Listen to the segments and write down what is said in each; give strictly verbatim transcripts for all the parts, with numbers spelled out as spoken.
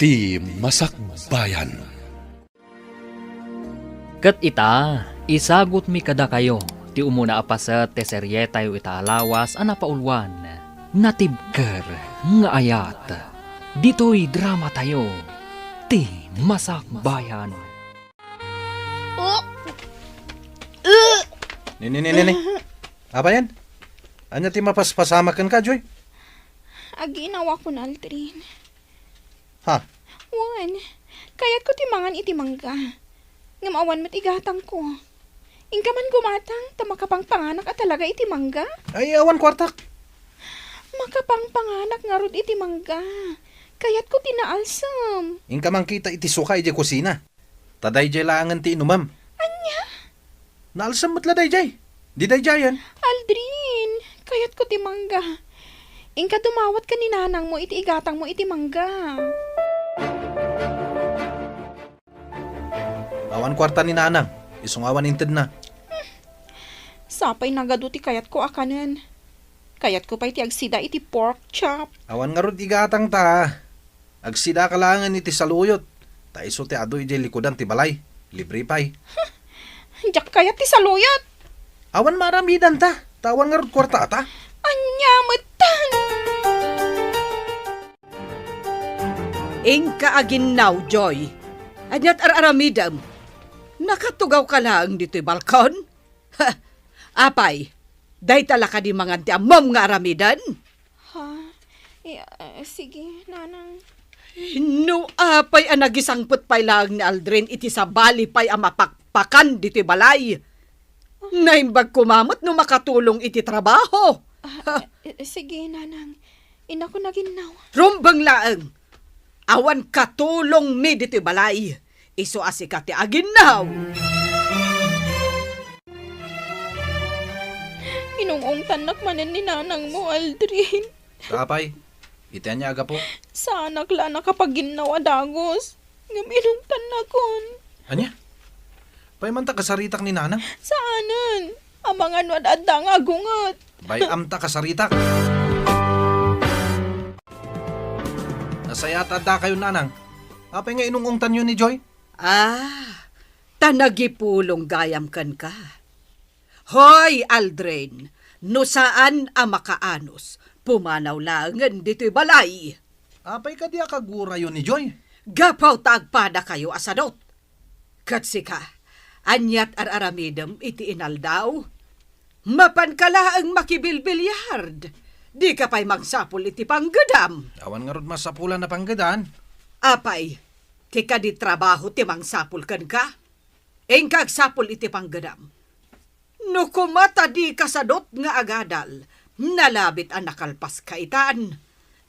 Ti Masakbayan. Ket ita, isagutmi kadakayo ti umuna a paset ti serietayo ita a lawas a napauluan, Natibker nga Ayat. Ditoy dramatayo, Ti Masakbayan. Oh! Uh! Ni, ni, ni, ni, ni. Apayen? Ania ti mapaspasamak kenka, Joy? Aginawakon, Aldrin. Ha? Wen, kayatko ti mangan iti mangga. Ngem awan met igatangko. Inka man gumatang, ta makapangpanganak a talaga iti mangga. Ay, awan kuartak. Makapangpanganak ngarud iti mangga. Kayatko ti naalsem. Inka mangkita iti suka idiay kusina. Ta daydiay laengen ti inumem. Ania? Naalsem met la daydiay. Di daydiayen. Aldrin, kayatko ti mangga. Inka dumawat ken ni nanangmo iti igatangmo iti mangga. Awan kuarta ni nanang. Isu nga awan intedna. Sapay nagadu ti kayatko a kanen. Kayatko pay ti agsida iti pork chop. Awan ngarud igatangta. Agsidaka laengen iti saluyot, ta isu ti adu idiay likudan ti balay. Libre pay. Diak kayat ti saluyot. Awan maaramidanta, ta awan ngarud kuartata. Ania metten? Inka aginnaw, Joy. Aniat ar-aramidem? Nakatugawka laeng ditoy balkon? Apay, dayta la kadi mangan ti ammom nga aramiden? Ha? Eh, ah, sige, nanang. No apay a nagisangpet pay laeng ni Aldrin iti sabali pay a mapakpakan ditoy balay. Naimbag koma met no makatulong iti trabaho. Ah, eh, sige, nanang. Inako naginnaw. Rumbeng laeng. Awan katulongmi ditoy balay. Isu a sika ti aginnaw. Inung-ungtannak manen ni nanangmo, Aldrin. Apay, iti ania a gapu? Saanak la a nakapaginnaw a dagus. Ngem inungtannakon. Ania? Pay man ta kasaritak ni nanang? Saanen. Amangan no ad-adda nga agunget. Bay-am ta kasaritak. Nasayaat a dakayo, nanang. Apay nga inung-ungtanyo ni Joy? Ah, ta nagipulong gayam kenka. Hoy, Aldrin, no saan a makaanus, pumanaw laengen ditoy balay. Apay kadi a kagurayo ni Joy? Gapu ta agpadakayo a sadot. Ket sika, aniat ar-aramidem iti inaldaw? Mapanka laeng makibilbiliard. Dika pay mangsapul iti panggedam. Awan ngarud masapulan a panggedan. Apay, ti kadi trabaho ti mangsapul kenka? Inka agsapul iti panggedam. No koma ta dika sadot nga agadal, nalabit a nakalpaska itan,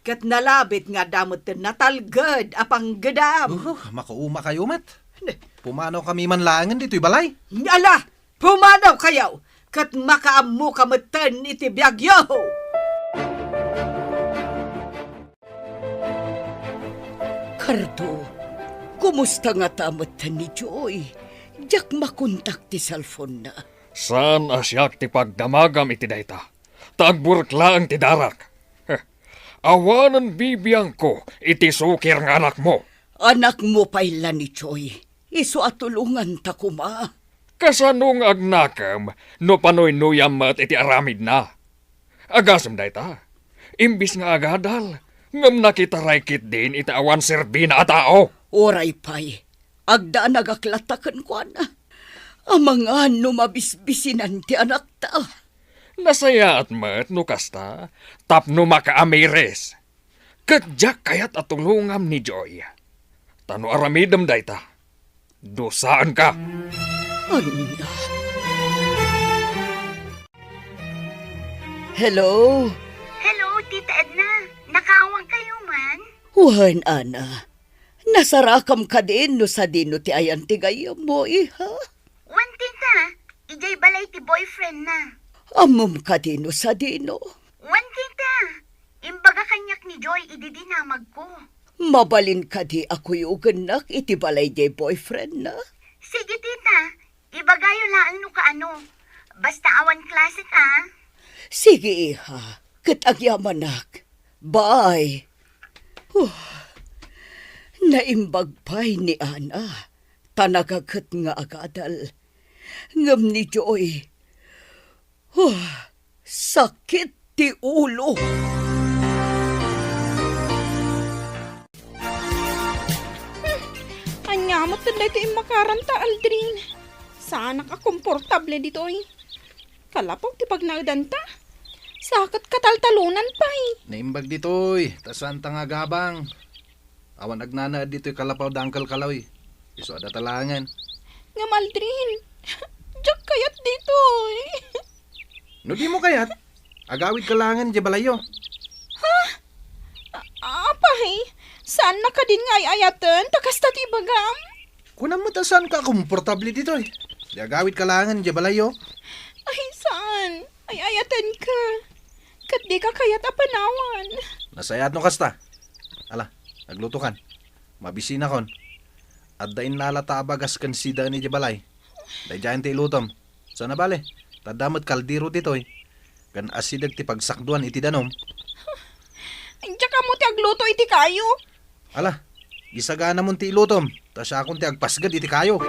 ket nalabit nga adda metten natalged a panggedam. Uh, makaumakayo met. Ne. Pumanawkami man laengen ditoy balay. Ala, pumanawkayo, ket makaammoka metten iti biagyo. Cardo, kumusta ngata metten ni Joy? Diak makontak ti cellphone-na. Saan a siak ti pagdamagam iti dayta, ta agburek laeng ti darak. Heh, awanen bibiangko iti sukir nga anakmo. Anakmo pay la ni Joy. Isu a tulonganta koma. Kasano nga agnakem no panuynuyam met iti aramidna? Agasem dayta, imbis nga agadal, ngem nakitaray ketdin iti awan serbina a tao. Uray pay, agdanagak latta kenkuana. Amangan no mabisbisinan ti anakta. Nasayaat met no kasta, tapno makaamiris. Ket diak kayat a tulongam ni Joy. Ta no aramidem dayta, dusaenka. Ania? Hello? Hello, Tita Edna. Nakaawagkayo man? Wen, Ana. Nasarakam kadi no sadino ti ayan ti gayyemmo, iha? Wen, Tita. Idiay balay ti boyfriend-na. Ammom kadi no sadino? Wen, Tita. Imbaga kaniak ni Joy idi dinamagko. Mabalin kadi a kuyogennak iti balay diay boyfriend-na? Sige, Tita. Ibagayo laeng no kaano. Basta awan klasek, a. Sige, iha. Ket agyamanak. Bye. Huh. Naimbag pay ni Ana, ta nagaget nga agadal. Ngem ni Joy, huh, sakit ti ulo. Hmm, ania met daytoy immakaranta, Aldrin? Saanak a komportable ditoy. Kalapaw ti pagnaedanta. Sa ket kataltalonan pay. Naimbag ditoy, ta saanta nga agabang. Awan agnanaed ditoy kalapaw da Uncle Kaloy. Isu a data laengen. Ngem Aldrin, diak kayat ditoy. No dimo kayat, agawidka laengen idiay balayyo. Ha? A-, apay, saanna kadin nga ay-ayaten ta kasta ti ibagam? Kunam met a saanka a komportable ditoy. Di agawidka laengen idiay balayyo. Ay, saan? Ay-ayatenka. Ket dika kayat a panawan. Nasayaat no kasta. Ala, aglutokan. Mabisinakon. Adda innalata a bagas ken sidaen idiay balay. Daydiayen ti ilutom. Saan a bale, ta adda met kaldero ditoy. Ken asideg ti pagsakduan iti danum. Diak ammo ti agluto iti kayo. Ala, isaganamon ti ilutom, ta siakon ti agpasged iti kayo.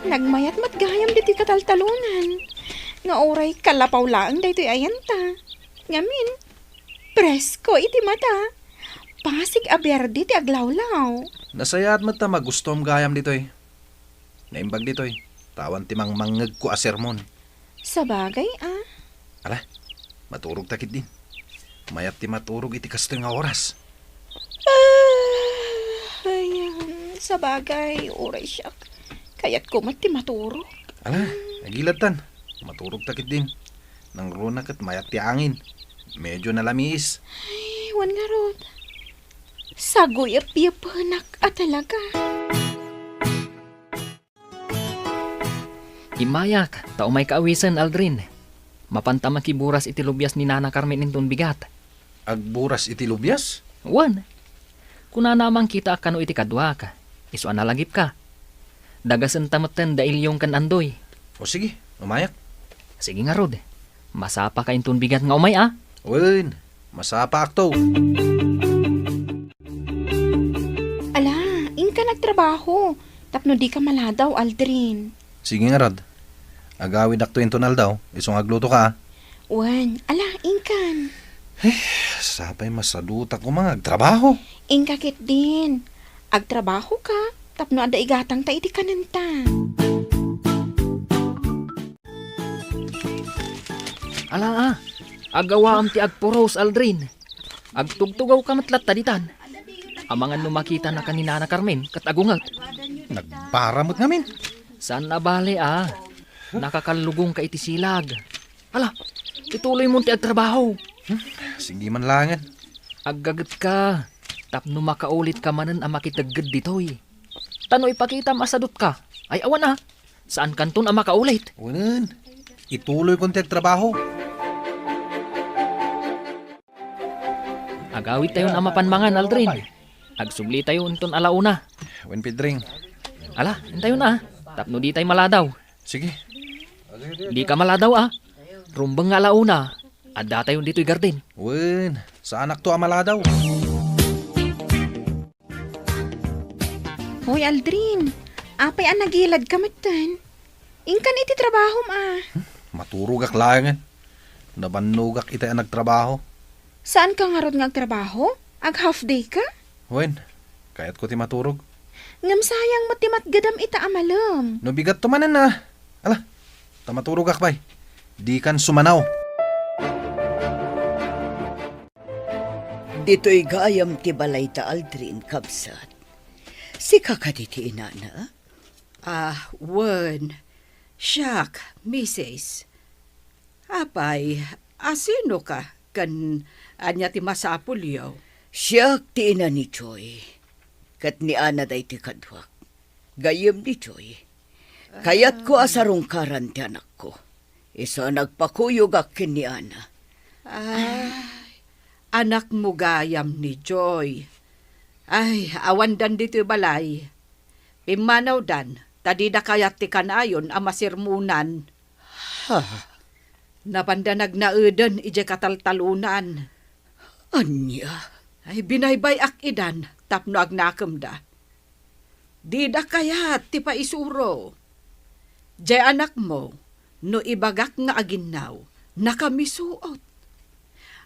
Nagmayat met gayam ditoy kataltalonan, nga uray kalapaw laeng daytoy ayanta. Ngamin, presko iti mata. Pasig a berde ti aglawlaw. Nasayaat met ta magustuam gayam ditoy. Naimbag ditoy, ta awan ti mangmangngegko a sermon. Sabagay, a. Ala, maturog ta ketdin. Mayat ti maturog iti kastoy nga oras. Ah, ay, um, sabagay, uray siak. Kayatko met ti maturog. Ala, agiladtan. Maturog ta ketdin. Nangruna ket mayat ti angin. Medyo nalamiis. Ay, wen ngarud. Saguyep-yepenak a talaga. Immayak, ta umayka awisen, Aldrin. Mapanta makiburas iti lubias ni Nana Carmen inton bigat. Agburas iti lubias? Wen. Kunana a mangkitaak kano iti kaduak. Isu a nalagipka. Dagasenta metten da Ilyong ken Andoy. O sige, umayak. Sige ngarud. Masapaka inton bigat nga umay, a? Wen, masapaakto. Ala, inka nagtrabaho. Tapno dika maladaw, Aldrin. Sige ngarud. Agawidakto inton aldaw, isu nga aglutoka, a? Wen, ala, inkan. Eh, sapay masadutak koma nga agtrabaho. Inka ketdin. Agtrabahoka, tapno adda igatangta iti kanenta. Ala, a. Agawaam ti agpuros, Aldrin. Agtugtugawka met latta ditan. Amangan no makitanaka ni Nana Carmen ket agunget. Nagbara met ngamin. Saan a bale, a. Nakakallugongka iti silag. Ala, ituloymon ti agtrabaho. Hmm, sige man laengen. Aggagetka, tapno makaulitka manen a makitegged ditoy. Ta no ipakitam a sadutka, ay awan a, saankanton a makaulit. Wen, ituloykon ti agtrabaho. Agawidtayon a mapan mangan, Aldrin. Agsublitayo inton ala una. Wen, Pedring. Ala, intayon a, tapno ditay maladaw. Sige. Dika maladaw, a. Rumbeng nga ala una, addatayon ditoy garden. Wen, saanakto a maladaw. Hoy, Aldrin, apay a nagiladka metten? Inkan iti trabahom, a. Hmm, maturogak laengen. Nabannogak itay a nagtrabaho. Saanka ngarud nga agtrabaho? Ag-half day ka? Wen, kayatko ti maturog. Ngem sayang met ti matgedam ita a malem. No bigatto manen, a. Ala, ta maturogak pay. Dikan sumanaw. Ditoy gayam ti balayta, Aldrin, kabsat. Sika kadi ti inana? Ah, wen. Siak, misis. Apay, asinoka ken ania ti masapulyo? Siak ti ina ni Joy, ket ni Ana daytoy kaduak. Gayyem ni Joy, kayatko a sarungkaran ti anakko. Isu a nagpakuyogak ken ni Ana. Ay, anakmo gayam ni Joy. Ay, awandan ditoy balay. Pimmanawdan, ta dida kayat ti kanayon a masermonan. Ha? Napanda nagnaeden idiay kataltalonan. Ania? Ay, binaybay-ak idan tapno agnakemda. Dida kayat ti paisuro. Diay anakmo, no ibagak nga aginnaw, nakamisuot.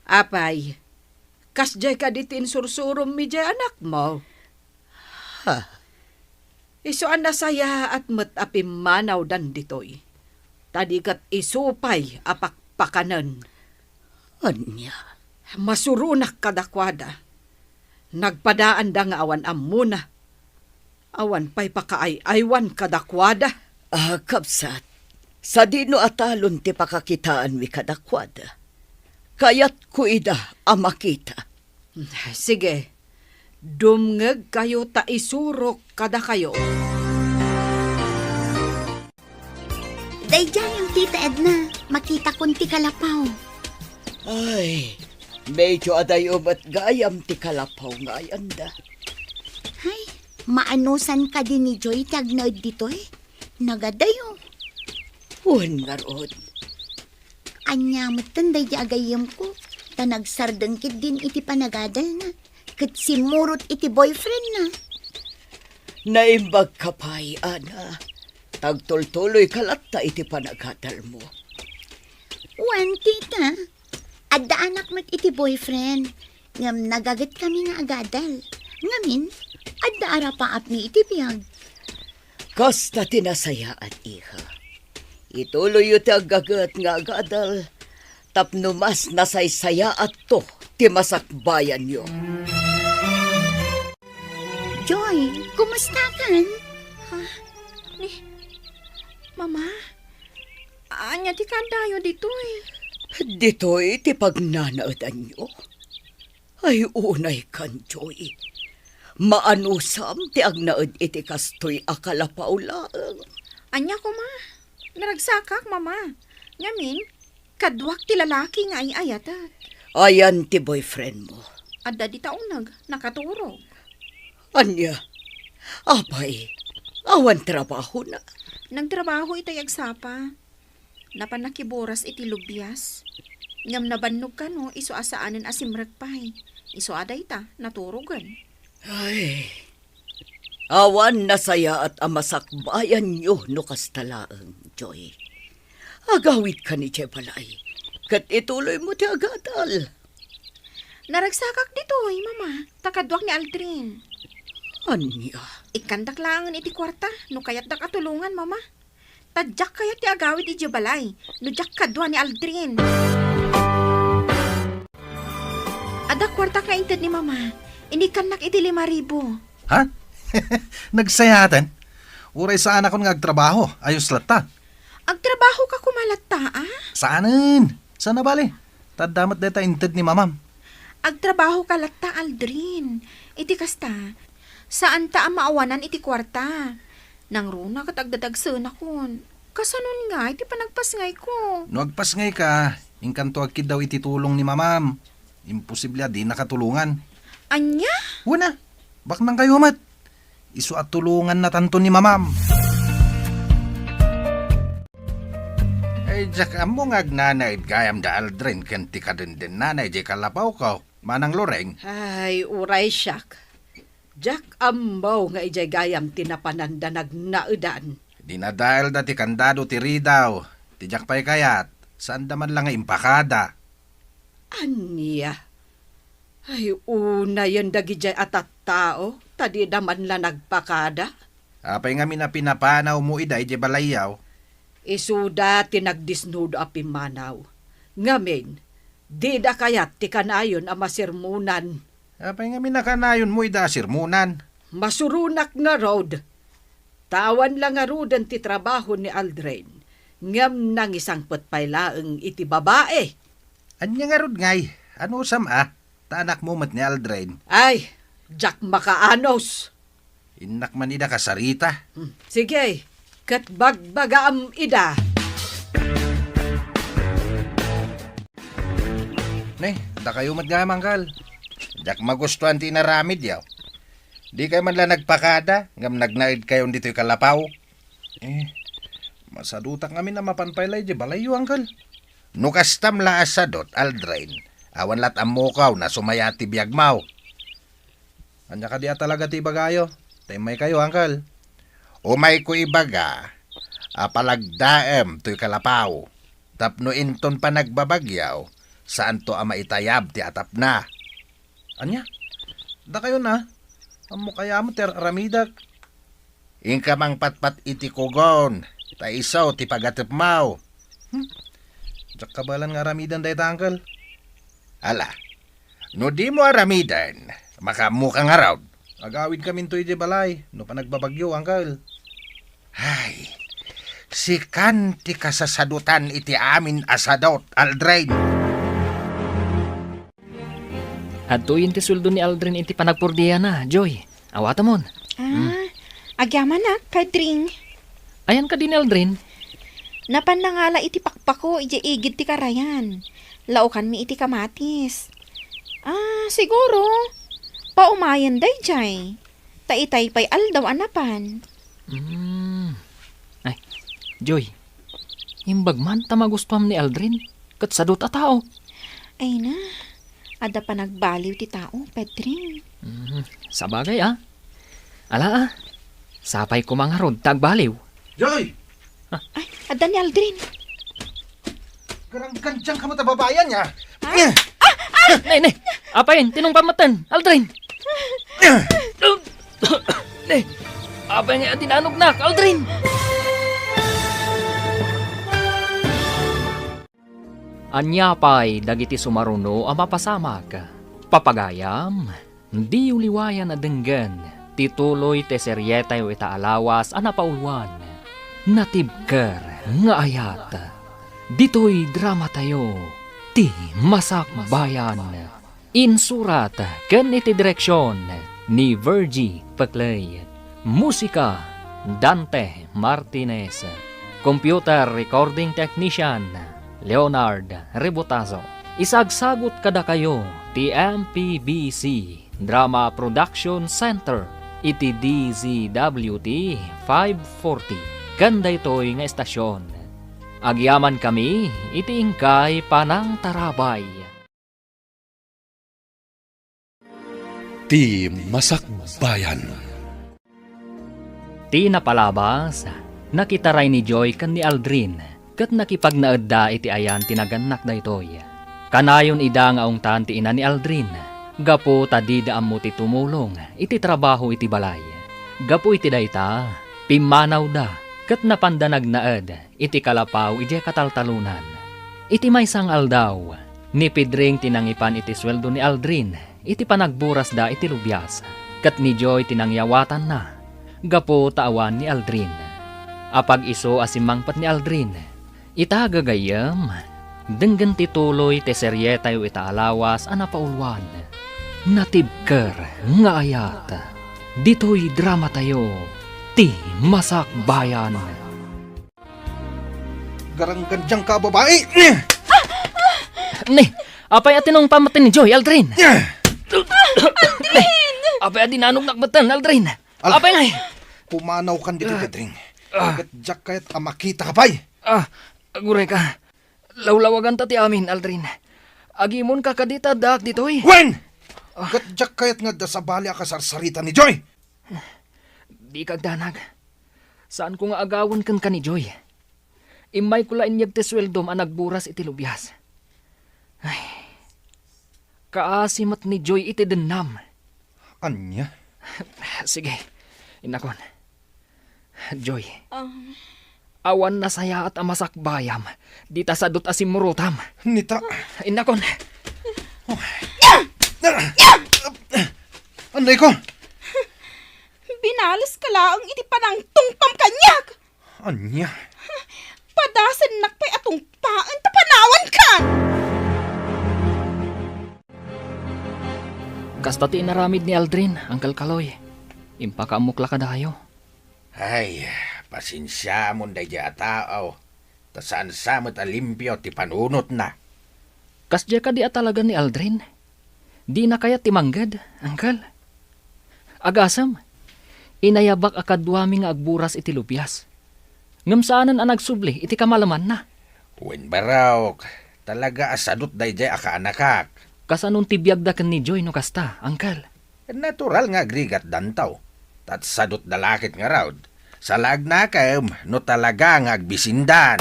Apay, kasdiay kadi ti insursurom idiay anakmo? Ha? Isu a nasayaat met a pimmanawdan ditoy, ta di ket isu pay a pakpakanen. Ania? Masuronak kadakuada. Nagpadaanda nga awan ammona. Awan pay pakaay-aywan kadakuada. Ah, kabsat, sadino a talon ti pakakitaanmi kadakuada? Kayatko ida a makita. Sige, dumngegkayo ta isurok kadakayo. Daydiay, Tita Edna, makitakon ti kalapaw. Ay, medyo adayo met gayam ti kalapaw nga ayanda. Ay, maanusan kadi ni Joy ti agnaed ditoy? Nagadayo. Wen ngarud. Ania metten daydi a gayyemko, ta nagsardeng ketdin iti panagadalna, ket simmurot iti boyfriendna. Naimbagka pay, Ana. Tagtultuloyka latta iti panagadalmo. Wen, tita. Adda anak met iti boyfriend, ngem nagagetkami nga agadal. Ngamin, adda arapaapmi iti biag. Kasta ti nasayaat, iha. Ituloyyo ti aggaget nga agadal, tapno mas nasaysayaatto ti masakbayanyo. Joy, kumustakan? Ha? Ni, Mama? Ania ti kaadayo ditoy? Ditoy ti pagnanaedanyo? Ay, unaykan, Joy. Maanusam ti agnaed iti kastoy a kalapaw laeng. Ania koma? Naragsakak, Mama. Ngamin, kaduak ti lalaki nga ay-ayatek. Ayan ti boyfriend mo? Adda dita uneg, nakaturog. Ania? Apay, awan trabahona? Nagtrabaho itay agsapa. Napan nakiburas iti lubias. Ngem nabannog kano isu a saanen a simrek pay. Isu a dayta, naturogen. Ay, awan nasayaat a masakbayanyo no kasta laeng, Joy. Agawidka idiay balay, ket ituloymo ti agadal. Naragsakak ditoy, Mama, ta kaduak ni Aldrin. Ania? Ikkandak laengen iti kuarta no kayatdak a tulongan, Mama. Ta diak kayat ti agawid idiay balay no diak kadua ni Aldrin. Adda kuartak nga inted ni Mama. Inikkannak iti lima ribu. Ha? Nagsayaaten? Uray saanakon nga agtrabaho, ayos latta. Agtrabahoka koma latta, a? Saanen? Saan a bale? Ta adda met dayta inted ni Mamam. Agtrabahoka latta, Aldrin. Iti kasta, saanta a maawanan iti kuarta. Nangruna ket agdadagsenakon. Kasanon ngay ti panagpasngayko? No agpasngayka, inkanto agkiddaw iti tulong ni Mamam. Imposible a dinaka tulongan. Ania? Wen a, baknangkayo met. Isu a tulongannatanto ni Mamam. Ay, diak ammo nga agnanaed gayam da Aldrin ken ti kadendennana idiay kalapawko, Manang Loreng. Ay, uray siak. Diak ammo nga idiay gayam ti napananda nagnaedan. Dinadaelda ti kandado ti ridaw. Ti diak pay kayat, saanda man la nga impakada. Ania? Ay, unayen dagidiay a tattao, ta dida man la nagpakada. Apay ngamin a pinapanawmo ida idiay balayyo? Isuda ti nagdisnudo a pimmanaw. Ngamin, dida kayat ti kanayon a masermonan. Apay ngamin a kanayonmo ida a sermonan? Masuronak ngarud. Ta awan la ngaruden ti trabaho ni Aldrin, ngem nangisangpet pay laeng iti babai. Ania ngarud ngay? Anusam a? Ta anakmo met ni Aldrin. Ay, diak makaanus. Innak man ida kasarita. Hmm, sige, ket bagbagaam ida. Ne, dakayo met gayam, Angkal. Diak magustuan ti inaramidyo. Dikay man la nagpakada, ngem nagnaedkayon ditoy kalapaw. Eh, masadutak ngamin a mapan pay la idiay balayyo, Angkal. No kastam la a sadut, Aldrin, Awan lat ammokaw no sumaya ti biagmo. Ania kadi a talaga ti ibagayo? Ta immaykayo, Uncle. Umayko ibaga a palagdaem toy kalapaw tapno inton panagbabagyo, saanto a maitayab ti atapna. Ania? Dakayo na? Ammok aya met ti ar-aramidek. Inka mangpatpat iti kugon, ta isu ti pagatepmo. Hmm? Diak kabaelan nga aramiden dayta, Uncle. Ala, no dimo aramiden, makaammoka ngarud. Agawidkaminto idiay balay, no panagbabagyo, Uncle. Ay, sikan ti kasasadutan iti amin a sadut, Aldrin. Adtoyen ti sueldo ni Aldrin iti panagpurdiana, Joy. Awatamon. Ah, agyamanak, Pedring. Ayan kadi ni Aldrin? Napan nangala iti pakpako idiay igid ti karayan. Laokanmi iti kamatis. Ah, siguro, paumayen daydiay. Ta itay pay aldaw a napan. Mm. Ay, Joy, imbag man ta magustuam ni Aldrin, ket sadut a tao. Ay na, adda panagbaliw ti tao, Pedring. Mm, sabagay, ah. Ala, ah. Sapay koma ngarud ta agbaliw. Joy! Ay, adda ni Aldrin. Garanggandiangka met a babai ania. Ne, ne. Apay, tinungpam metten, Aldrin. Ne. Apay nga dinanognak, Aldrin. Ania pay dagiti sumaruno a mapasamak? Papagayam, diyo liwayan a denggen ti tuloy ti serietayo ita a lawas a napauluan, Natibker nga Ayat. Ditoy dramatayo, ti Masakbayan. Insurat ken iti direksion ni Virgie Peclay. Musika, Dante Martinez. Computer recording technician, Leonard Rebotazo. Isagsagut kadakayo ti M P B C Drama Production Center iti D Z W T five forty ken daytoy nga estasion. Agyamankami iti inkay panangtarabay. Ti Masakbayan. Ti napalabas, nakitaray ni Joy ken ni Aldrin, ket nakipagnaedda iti ayan ti nagannak daytoy. Kanayon ida nga ungtan ti ina ni Aldrin, gapu ta dida ammo ti tumulong iti trabaho iti balay. Gapu iti dayta, pimmanawda ket napanda nagnaed iti kalapaw idiay kataltalonan. Iti maysa nga aldaw, ni Pedring ti nangipan iti sueldo ni Aldrin iti panagburasda iti lubias, ket ni Joy ti nangyawatanna gapu ta awan ni Aldrin. Apag-isu a simmangpet ni Aldrin, ita gagayyem, denggen ti tuloy ti serietayo ita a lawas a napauluan, Natibker nga Ayat. Ditoy dramatayo, ti Masakbayan. Garanggandiangka a babai! Ne, apay a tinungpam metten ni Joy, Aldrin? Aldrin! Apay a dinanognak metten, Aldrin? Ala, apay ngay? Pumanawkan ditoy, Pedring. Ah. Ket diak kayat a makitaka pay. Ah, agurayka. Lawlawaganta ti amin, Aldrin. Agimonka kadi ta addaak ditoy? Wen! Ah. Ket diak kayat nga adda sabali a kasarsarita ni Joy. Dika agdanag. Saanko nga agawen kenka ni Joy. Immayko la inyeg ti sueldom a nagburas iti lubias. Ay, kaasi met ni Joy iti dennam. Ania? Sige, innakon. Joy. Um. Awan nasayaat a masakbayam dita sadut a simmurotam. Nita. Innakon. Anay ko. Binaleska laeng iti panangtungpam kaniak. Ania? Padasennak pay a tungpaen ta panawankan! Kasta ti inaramid ni Aldrin, Uncle Kaloy. Impakaammok la kadayo. Ay, pasensiamon daydiay a tao, ta saan sa met a limpio ti panunotna. Kasdiay kadi a talaga ni Aldrin? Dina kayat ti mangged, Uncle? Agasem, inayabak a kaduami nga agburas iti lubias. Ngem saanen a nagsubli iti kamalemanna. Wen barok, talaga a sadut daydiay a kaanakak. Kasanon ti biagda ken ni Joy no kasta, Uncle? Natural nga agrigatdanto. Tatsadotda la ket ngarud. Salagnakem no talaga nga agbisindan.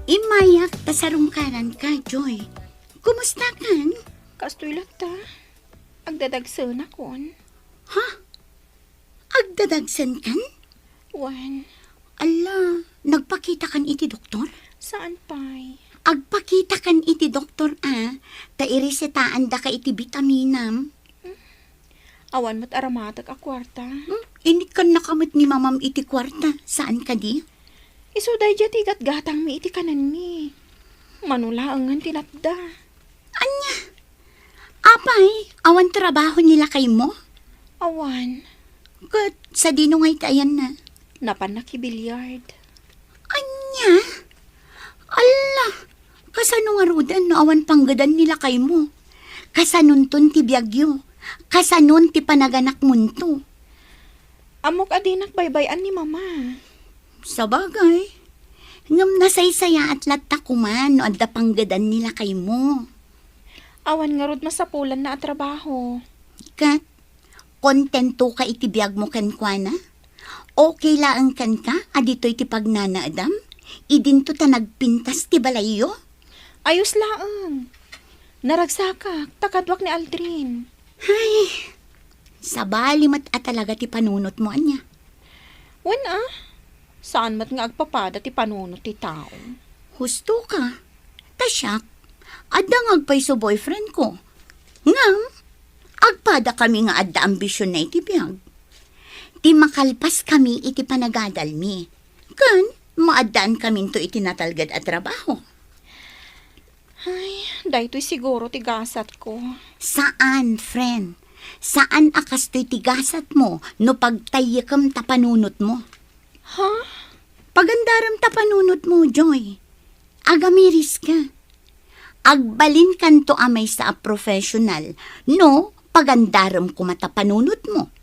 Immayak ta sarungkaranka, Joy. Kumustakan? Kastoy latta. Agdadagsenakon. Ha? Agdadagsenkan? Wen. Alla, nagpakitakan iti doktor? Saan pay? Agpakitakan iti doktor a, ta iresetaandaka iti bitaminam. Awan met aramatek a kuarta. Hmm? Inikkannaka met ni mamam iti kuarta, saan kadi? Isu daydiay ti gatgatangmi iti kanenmi. Mano laengen ti natda. Ania? Apay, awan trabaho ni lakaymo? Awan. Ket sadino ngay ti ayanna? Napanna ki billiard. Ania? Alla, kasano ngaruden no awan panggedan ni lakaymo? Kasanonton ti biagyo? Kasanon ti panaganakmonto? Ammok a dinak baybay-an ni Mama. Sabagay. Ngem nasaysayaat latta koma no adda panggedan ni lakaymo. Awan ngarud masapulanna a trabaho. Ket, kontentoka iti biagmo kenkuana? Okay laeng kenka a ditoy ti pagnanaedam? Idinto ta nagpintas ti balayyo? Ayos laeng. Naragsakak, ta kaduak ni Aldrin. Ay, sabali met a talaga ti panunotmo, ania? Wen a, saan met nga agpapada ti panunot ti tao. Husto ka. Ta siak, adda nga agpayso boyfriend ko. Ngem, agpada kami nga adda ambisionna iti biag. Ti makalpas kami iti panagadalmi. Ken, maaddaan kaminto iti natalged a trabaho. Ay, daytoy siguro ti gasatko. Saan, friend. Saan a kastoy ti gasatmo no pagtayyekem ta panunotmo. Ha? Pagandarem ta panunotmo, Joy. Agamiriska. Agbalinkanto a maysa a professional no pagandarem koma ta panunotmo.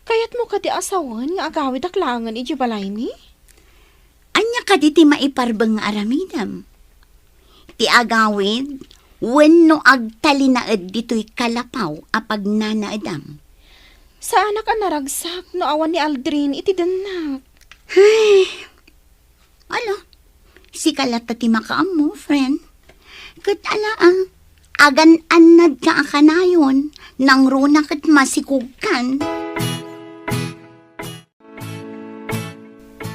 Kayatmo kadi a sawen nga agawidak laengen idiay balaymi? Ania kadi ti maiparbeng nga aramidem? Ti agawid wenno agtalinaed ditoy kalapaw a pagnanaedam? Saanak a naragsak no awan ni Aldrin iti dennak. Ay, ala, sika latta ti makaammo, friend. Ket ala, ah, agan-annadka a kanayon, nangruna ket masikogkan.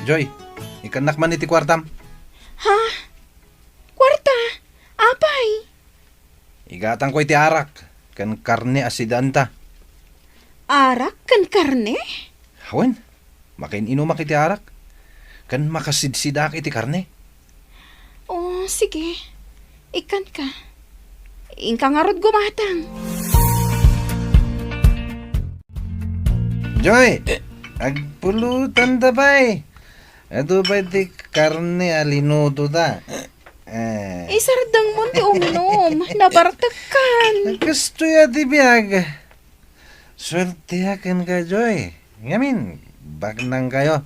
Joy, ikkannak man iti kuartam. Ha? Kuarta? Apay? Igatangko iti arak ken karne a sidaanta. Arak ken karne? Wen, makain-inumak iti arak ken makasidsidaak iti karne. O, sige. Ikkanka. Inka ngarud gumatang. Joy, agpulotanda pay. Adu pay ti karne a linutoda. Eh. Isardengmon ti uminum. Nabartekkan. Kastoy a ti biag. Suerteak kenka, Joy. Ngamin, baknangkayo.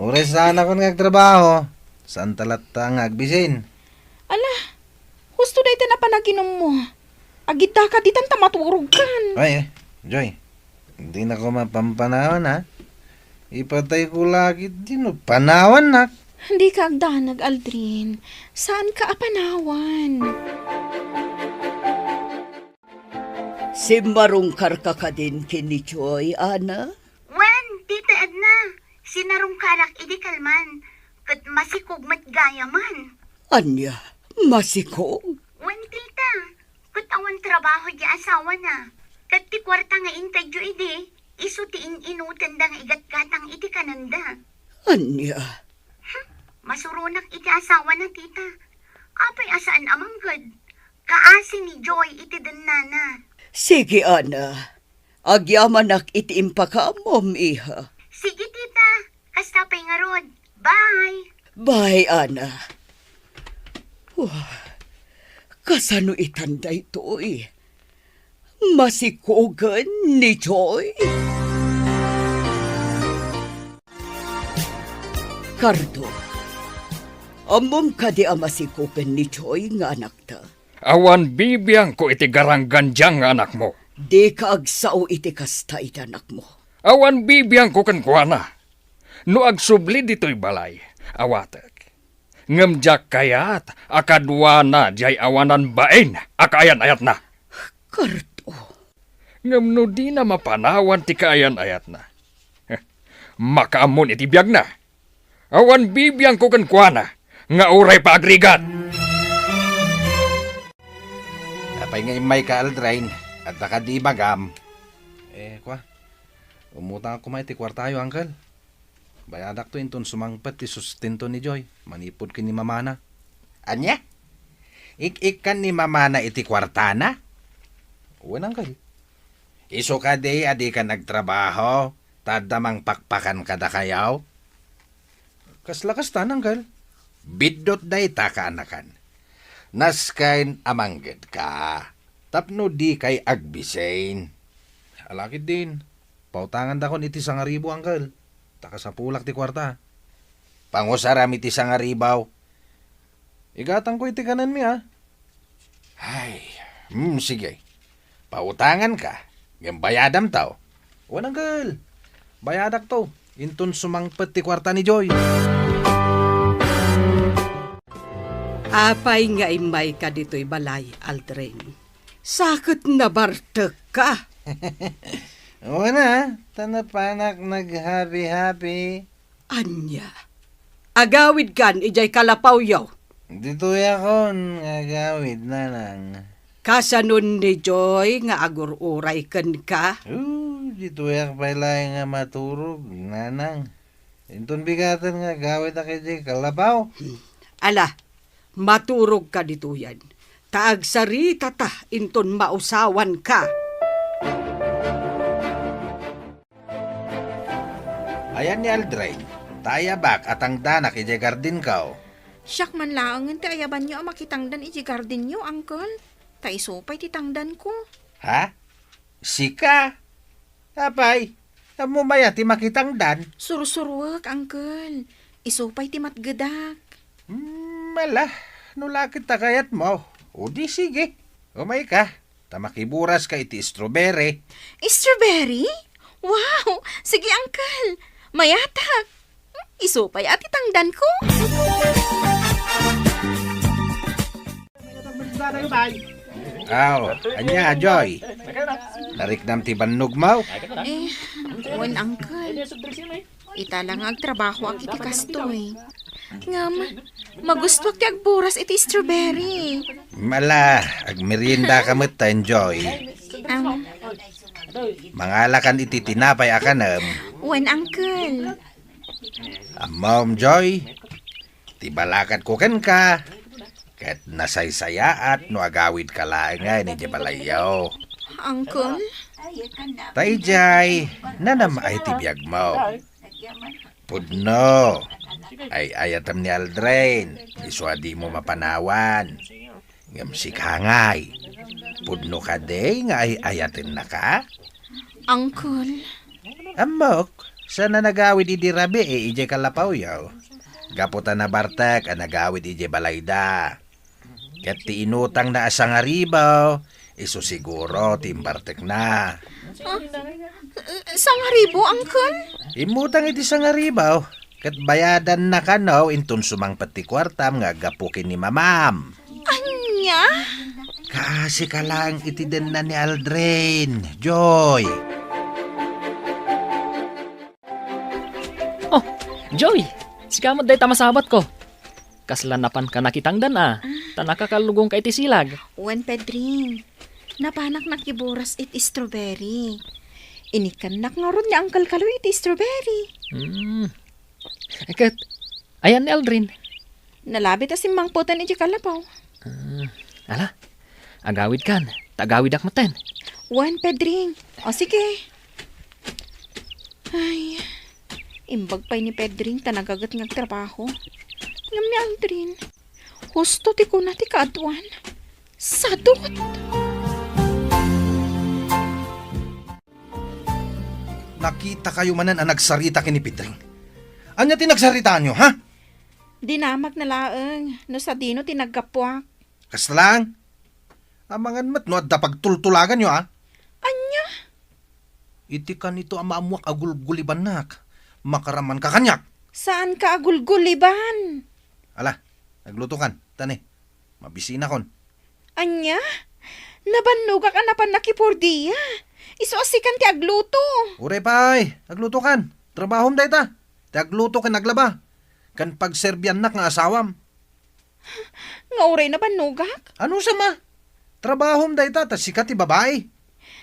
Uray saanakon nga agtrabaho, saanta latta nga agbisin. Ala, husto dayta a panaginummo. Agiddaka ditan ta maturogkan. Ay, eh, Joy, dinako mapampanawan, ha? Ipatayko la ketdi no panawannak. Dika agdanag, Aldrin. Saanka a panawan. Simmarungkarka kadin ken ni Joy, Ana? Wen, Tita Edna, sinarungkarak idi kalman, ket masikog met gayamen. Ania? Masikog? Wen, Tita, ket awan trabaho ti asawana. Ket ti kuarta nga intedyo idi, isu ti in-inutenda nga igatgatang iti kanenda. Ania? Hm, masuronak iti asawana, Tita. Apay a saan a mangged? Kaasi ni Joy iti dennana. Sige, Ana. Agyamanak iti impakaammom, iha. Sige, Tita. Kasta pay ngarud. Bye. Bye, Ana. Wah, kasano itan daytoy? Masikogen ni Joy? Kardo, Ammom kadi a masikopen ni Joy nga anakta? Awan bibiangko iti garanggandiang nga anakmo. Dika agsao iti kasta iti anakmo. Awan bibiangko kenkuana. No agsubli ditoy balay, awatek. Ngem diak kayat a kaduana diay awanan bain a kaayan-ayatna. Karto. Ngem no dina mapanawan ti kaayan-ayatna, makaammon iti biagna. Awan bibiangko kenkuana nga uray pa agrigat. Apay nga immayka, Aldrin? Adda kadi ibagam? Eh, kua, umutangak koma iti kuartayo, Uncle. Bayadakto inton sumangpet ti sustento ni Joy manipud ken ni mamana. Ania? Ik-ikkan ni mamana iti kuartana? Wen, Uncle. Isu kadi a dikan agtrabaho, ta adda mangpakpakan kadakayo? Kasla kasta, Uncle. Biddut dayta, kaanakan. Nasken a manggedka tapno dikay agbisin. Ala ketdin, pautangandakon iti sangaribu, Uncle. Ta kasapulak ti kuarta. Pangusaram iti sangaribu. Igatangko iti kanenmi, a. Ay, hmm, sige. Pautanganka, ngem bayadamto. Wen, Uncle. Bayadakto inton sumangpet ti kuarta ni Joy. Apay nga immayka ditoy balay, Aldrin? Sa ket nabartekka. Wen a, ta napanak naghabi-habi. Ania? Agawidkan idiay kalapawyo? Ditoyakon nga agawid, nanang. Kasanon ni Joy nga agur-uray kenka? Oh, ditoyak pay laeng nga maturog, nanang. Inton bigaten nga agawidak idiay kalapaw. Hmm. Ala, maturogka ditoyen. Ta agsaritata inton mausawanka. Ayan ni Aldrin, ta ayabak a tangdanak idiay gardenko. Siak man laengen ti ayabanyo a makitangdan idiay gardenyo, Uncle. Ta isu pay ti tangdanko. Ha? Sika? Apay, ammom aya ti makitangdan? Sursuruek, Uncle. Isu pay ti matgedak. Hmm, ala, no la ket ta kayatmo, o di sige. Umayka. Ta makiburaska iti strawberry. Strawberry? Wow! Sige, Uncle. Mayatak. Isu pay a ti tangdanko. Aw, ania, Joy? Nariknam ti bannogmo? Eh, wen, Uncle. Ita la nga agtrabahoak iti kastoy. Ngem, magustuak ti agburas iti strawberry. Ala, agmeriendaka metten, Joy. Am. Mangalakan iti tinapay a kanem. Wen, Uncle. Ammom, Joy, ti balakadko kenka, ket nasaysayaat no agawidka laengen idiay balayyo. Uncle? Ta idiay, nanam-ay ti biagmo. Pudno, ay-ayatem ni Aldrin, isu a dimo mapanawan. Ngem sika ngay, pudno kadi nga ay-ayatennaka? Uncle. Ammok, saan a nagawid idi rabii idiay kalapawyo. Gapu ta nabartek a nagawid idiay balayda. Ket ti inutangna a sangaribu, isu siguro ti imbartekna. Ah, sangaribu, Uncle? Immutang iti sangaribu, ket bayadanna kano inton sumangpet ti kuartam nga aggapu ken ni mamam. Ania? Kaasika laeng iti denna ni Aldrin, Joy. Oh, Joy! Sika met dayta masabatko. Kasla napanka nakitangdan a, ta nakakallugonka iti silag. Wen, Pedring. Napanak nakiburas iti strawberry. Inikkannak ngarud ni Uncle Kaloy iti strawberry. Hmm. Ket, ayan ni Aldrin? Nalabit a simmangpeten iti kalapaw. Ah, ala, agawidkan, ta agawidak metten. Wen, Pedring. O, sige. Ay, imbag pay ni Pedring ta nagaget nga agtrabaho. Ngem ni Aldrin, husto ti kuna ti kaaduan. Sadut! Nakitakayo manen a nagsarita ken ni Pedring. Ania ti nagsaritaanyo, ha? Dinamagna laeng no sadino ti naggapuak. Kasta laeng? Amangan met no adda pagtultulaganyo, a? Ania? Iti kanito a maammoak a gulgulibannak, makaramanka kaniak. Saanka a gulguliban? Ala, aglutokan, ta ne, mabisinakon. Ania? Nabannogak a napan nakipordia. Isu a sikan ti agluto. Uray pay, aglutokan. Trabahom dayta. Ti agluto ken aglaba. Ken pagserbiannak nga asawam. Nga uray nabannogak? Ano sama? Trabahom dayta, ta sika ti babai.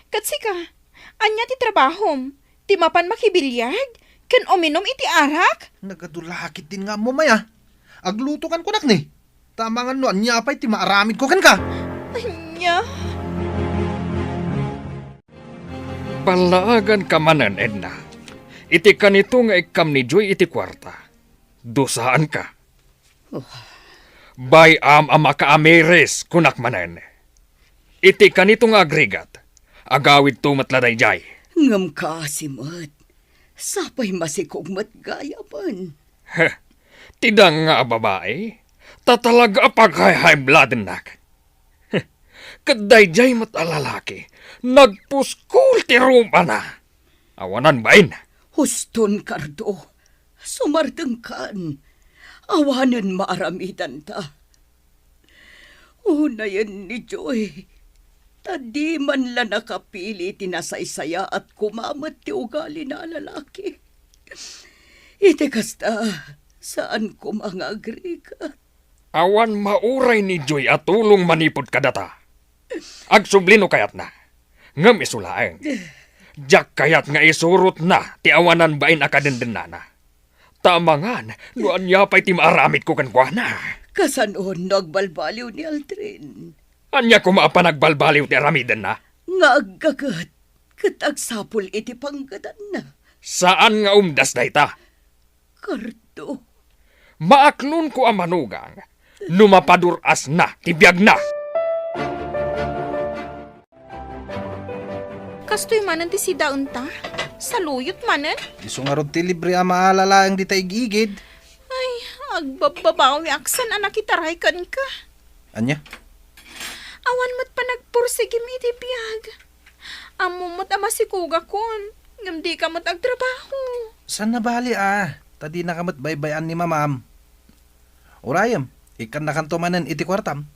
Ket sika, ania ti trabahom? Ti mapan makibiliag? Ken uminum iti arak? Nagadu la ketdin nga ammom aya. Aglutokan kunak ni. Ta amangan no ania pay ti maaramidko kenka. Ania? Ballaaganka manen, Edna. Iti kanito nga ikkam ni Joy iti kuarta. Dusaanka. Oh. Bay-am a makaamiris, kunak manen. Iti kanito nga agrigat, agawidto met la daydiay. Ngem kaasi met, sapay masikog met gayamen. Heh, ti danga a babai, ta talaga a paghayhayblaadennak. Heh, ket daydiay met a lalaki, nagpuskol ti rumana. Awanan bain. Huston, Cardo. Sumardengkan. Awanen maaramidanta. Unayen ni Joy, ta di man la nakapili ti nasaysayaat koma met ti ugalina a lalaki. Iti kasta, saan koma nga agrigat. Awan mauray ni Joy a tulong manipud kadata. Agsubli no kayatna. Ngem isu laeng, diak kayat nga isurotna ti awanan bain a kadendennana. Ta amangan no ania pay ti maaramidko kenkuana. Kasano no agbalbaliw ni Aldrin? Ania koma a panagbalbaliw ti aramidenna? Nga aggaget ket agsapul iti panggedanna. Saan nga umdas dayta. Cardo. Maaklonko a manugang no mapadur-asna ti biagna. Kastoy manen ti sidaenta? Saluyot manen? Isu ngarud ti libre a maala laeng dita ig-igid. Ay, agbabbabawiak saan a nakitaray kenka. Ania? Awan met panagpursigim iti biag. Ammom met a masikogakon, ngem dika met agtrabaho. Saan a bali a, ta dinaka met baybay-an ni mamam. Urayem, ikkannakanto manen iti kuartam.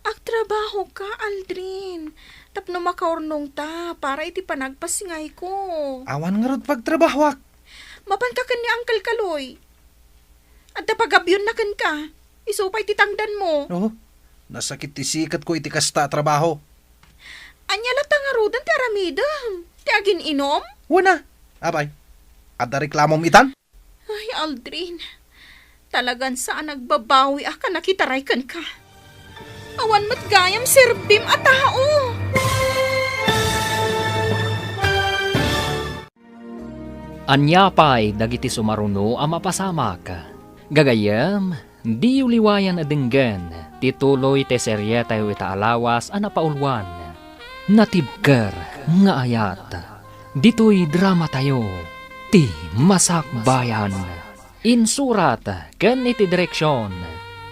Agtrabahoka, Aldrin, tapno makaurnongta para iti panagpasngayko. Awan ngarud pagtrabahoak. Mapanka ken ni Uncle Kaloy. Adda pagabionna kenka. Isu pay ti tangdanmo. Oh, nasakit ti siketko iti kasta a trabaho. Ania latta ngaruden ti aramidem? Ti agin-inom? Wen a. Apay, adda reklamom itan? Ay, Aldrin. Talagan saan a nagbabawiak a nakitaray kenka. Awan met gayam serbim a tao. Ania pay dagiti sumaruno a mapasamak? Gagayyem, diyo liwayan a denggen ti tuloy ti serietayo ita a lawas a napauluan, Natibker nga Ayat. Ditoy dramatayo, ti Masakbayan. Insurat ken iti direksion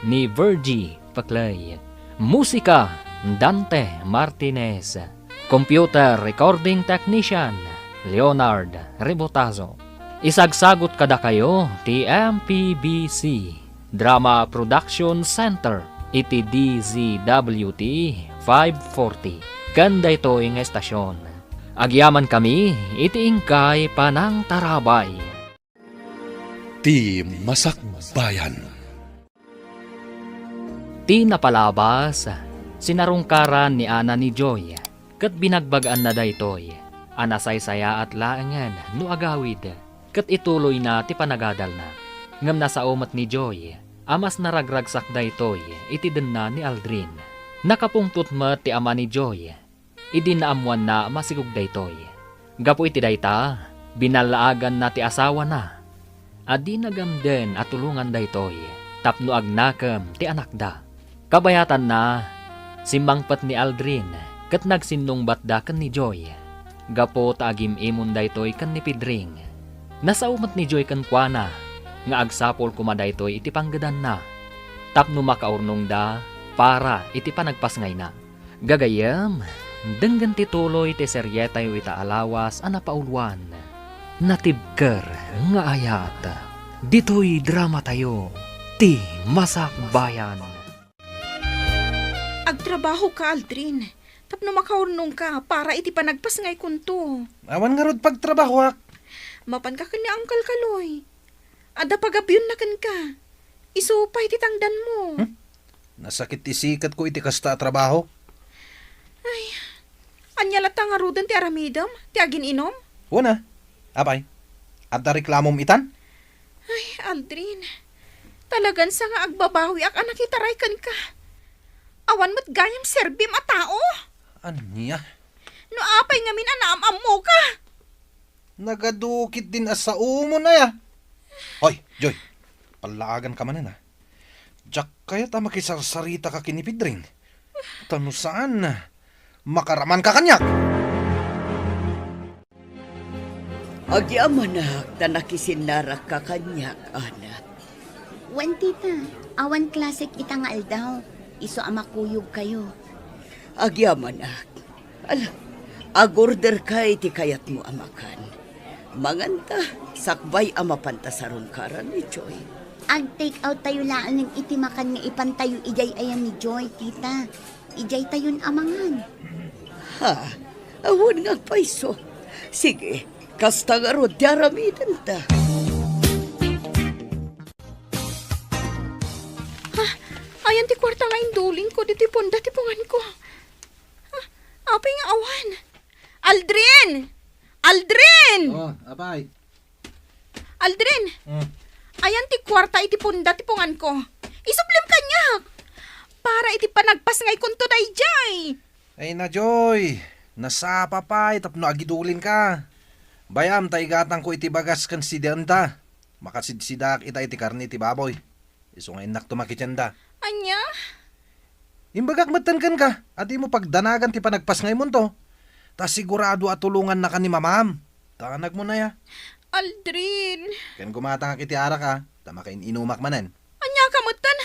ni Virgie Paclay. Musika, Dante Martinez. Computer recording technician, Leonard Rebotazo. Isagsagut kadakayo ti M P B C Drama Production Center iti D Z W T five forty. Ken daytoy nga estasyon, agyamankami iti inkay panangtarabay. Ti Masakbayan. Ti napalabas, sinarungkaran ni Ana ni Joy, ket binagbagaanna daytoy a nasaysayaat laengen no agawid, ket ituloyna ti panagadalna. Ngem nasao met ni Joy a mas naragragsak daytoy iti denna ni Aldrin. Nakapungtot met ti ama ni Joy idi naammoanna a masikog daytoy. Gapu iti dayta, binallaaganna ti asawana a di nagamden a tulongan daytoy tapno agnakem ti anakda. Kabayatanna, simmangpet ni Aldrin ket nagsinnungbatda ken ni Joy gapu ta agim-imon daytoy ken ni Pedring. Nasao met ni Joy kenkuana nga agsapul koma daytoy iti panggedanna tapno makaurnongda para iti panagpasngayna. Gagayyem, denggen ti tuloy ti serietayo ita a lawas a napauluan, Natibker nga Ayat. Ditoy dramatayo, ti Masakbayan. Agtrabahoka, Aldrin, tapno makaurnongka para iti panagpasngaykonto. Awan ngarud pagtrabahoak. Mapanka ken ni Uncle Kaloy. Adda pagabionna kenka. Isu pay ti tangdanmo. Hmm? Nasakit ti siketko iti kasta a trabaho. Ay, ania latta ngaruden ti aramidem? Ti agin-inom? Wen a. Apay, adda reklamom itan? Ay, Aldrin, talagan sa nga agbabawiak a nakitaray kenka. Awan met gayam serbim a tao. Ania? No apay ngamin a naam-ammoka? Nagadu ketdin a saomon aya. Hoy, Joy, pallaaganka manen a. Diak kayat a makisarsaritaka ken ni Pedring. Ta no saan, makaramanka kaniak. Agyamanak ta nakisinnarakka kaniak, anak. Wen, tita, awan klasek ita nga aldaw. Isu a makuyogkayo. Agyamanak. Ala, agorderka iti kayatmo a makan. Manganta, sakbay a mapanta sarungkaran ni Joy. Ag-take out tayo laeng iti makan nga ipantayo idiay aya ni Joy, tita. Idiay tayon a mangan. Ha? Awan nga agpayso. Sige, kasta ngarud ti aramidenta. Ha? Ayan ti kuarta nga indulingko ditoy punda ti punganko. Ha? Apay nga awan? Aldrin! Aldrin! Oh, apay. Aldrin! Hmm. Ayan ti kuarta iti punda ti punganko. Isublim kaniak! Para iti panagpasngaykonto daydiay! Ay na, Joy! Nasapa pay tapno agidulinka. Bayam ta igatangko iti bagas ken sidaenta. Makasidsidaak ita iti karne ti baboy. Isu nga innakto makitienda. Ania? Imbagak metten kenka a dimo pagdanagan ti panagpasngaymonto. Ta sigurado a tulongannaka ni mamam. Danagmo aya. Aldrin. Ken gumatangak iti arak a, ta makain-inumak manen. Ania ka metten?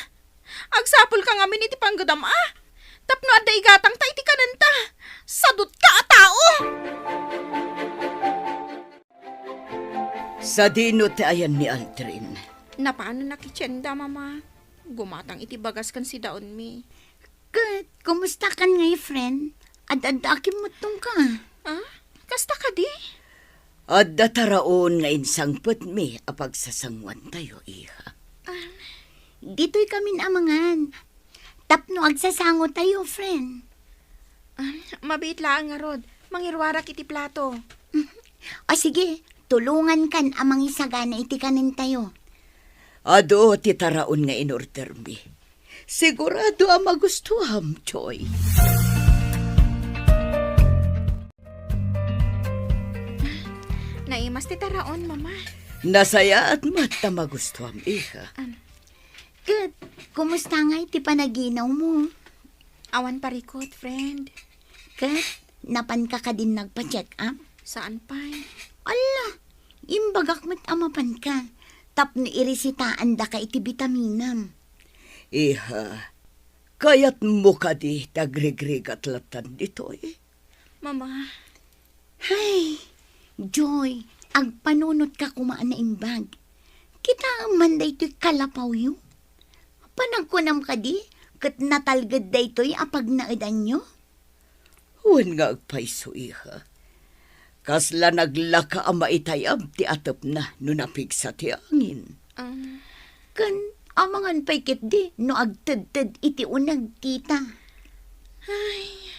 Agsapulka ngamin iti panggedam a. Tapno adda igatangta iti kanenta. Sadutka a tao! Sadino ti ayan ni Aldrin? Napanen a kitienda, Mama. Gumatang iti bagas ken sidaenmi. Ket, kumustakan ngay, friend? Ad-adda a kimmuttongka. Ah? Kasta kadi? Adda taraon nga insangpetmi a pagsasangoantayo, iha. Ah. Ditoy kamin a mangan. Tapno agsasangotayo, friend. Ah, mabiit laeng ngarud. Mangiruarak iti plato. O sige, tulongankan a mangisagana iti kanentayo. Adu ti taraon nga inordermi. Sigurado a magustuam, Joy. Naimas ti taraon, Mama. Nasayaat met ta magustuam, iha. Am. Ket, kumusta ngay ti panaginawmo? Awan parikut, friend. Ket, napanka kadin nagpa-check up? Saan pay. Alla, imbagak met a mapanka, tapno irisitaandaka iti bitaminam. Iha, kayatmo kadi ti agrigrigat lattan ditoy? Mama. Hay, Joy, agpanunotka koma a naimbag. Kitaem man daytoy kalapawyo. Panagkunam kadi ket natalged daytoy a pagnaedanyo? Wen nga agpayso, iha. Kasla naglaka a maitayab ti atepna no napigsa ti angin. Um. Ken amangan pay ketdi no agtedted iti uneg, tita. Ay.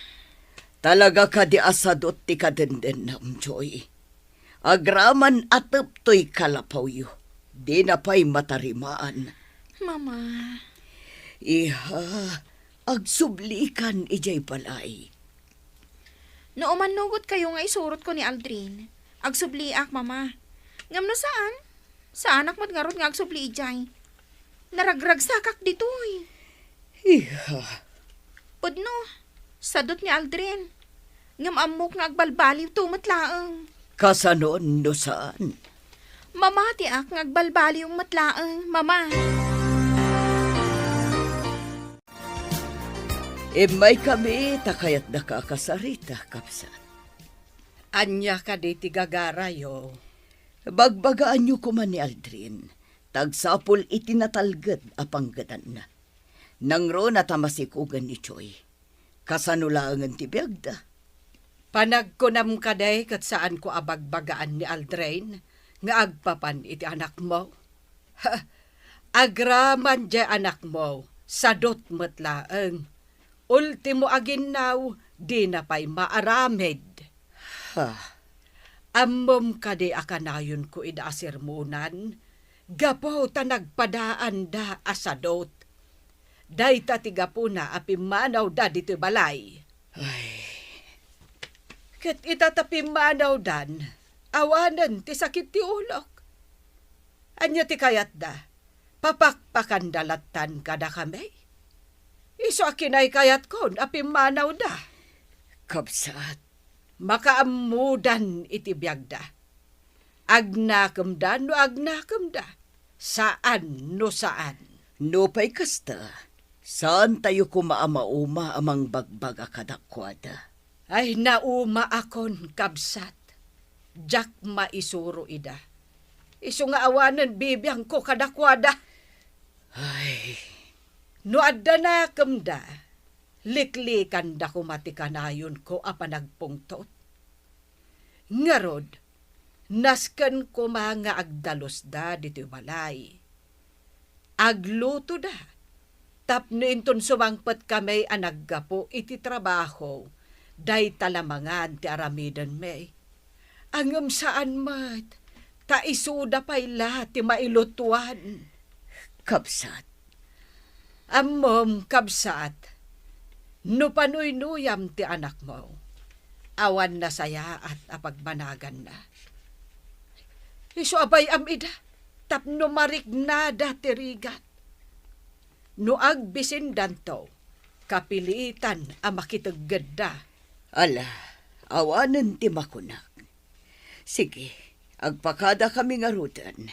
Talaga kadi a sadut ti kadendennam, Joy. Agraman a teptoy kalapawyo, dina pay matarimaan. Mama. Iha, agsublikan idiay balay. No umannugotkayo nga isurotko ni Aldrin, agsubliak, Mama. Ngem no saan, saanak met ngarud nga agsubli idiay. Naragragsakak ditoy. Iha. Pudno, sadut ni Aldrin. Ngem ammok nga agbalbaliwto met laeng. Kasano no saan? Mamatiak nga agbalbaliw met laeng, Mama. Immaykami ta kayatdaka a kasarita, kabsat. Ania kadi ti gagarayo? Bagbagaanyo koma ni Aldrin, ta agsapul iti natalged a panggedanna. Nangruna ta masikugen ni Joy. Kasano laengen ti biagda? Panagkunam kadi ket saanko a bagbagaan ni Aldrin nga agpapan iti anakmo? Ha, agraman diay anakmo, sadut met laeng. Ultimo a ginnaw, dina pay maaramid. Ha? Ammom kadi a kanayonko ida a sermonan, gapu ta nagpadaanda a sadut. Dayta ti gapuna a pimmanawda ditoy balay. Ay. Ket ita ta pimmanawdan, awanen ti sakit ti ulok. Ania ti kayatda? Papakpakanda lattan kadakami? Isu a kinaykayatkon a pimmanawda. Kabsat, makaammodan iti biagda. Agnakemda no agnakemda, saan no saan. Nupay kasta, saantayo koma a mauma a mangbagbaga kadakuada. Ay, naumaakon, kabsat. Diak maisuro ida. Isu nga awanen bibiangko kadakuada. Ay. No adda nakemda, liklikanda koma ti kanayonko a panagpungtot. Ngarud, nasken koma nga agdalusda ditoy balay. Aglutoda, tapno inton sumangpet kami a naggapu iti trabaho, dayta la mangan ti aramidenmi. Ngem saan met, ta isuda pay la ti mailutuan. Kabsat, Ammom, kabsat, no panuynuyam ti anakmo, awan nasayaat a pagmanaganna. Isu a bay-am ida, tapno mariknada ti rigat. No agbisindanto, kapilitan a makiteggedda. Ala, awanen ti makunak. Sige, agpakadakami ngaruden.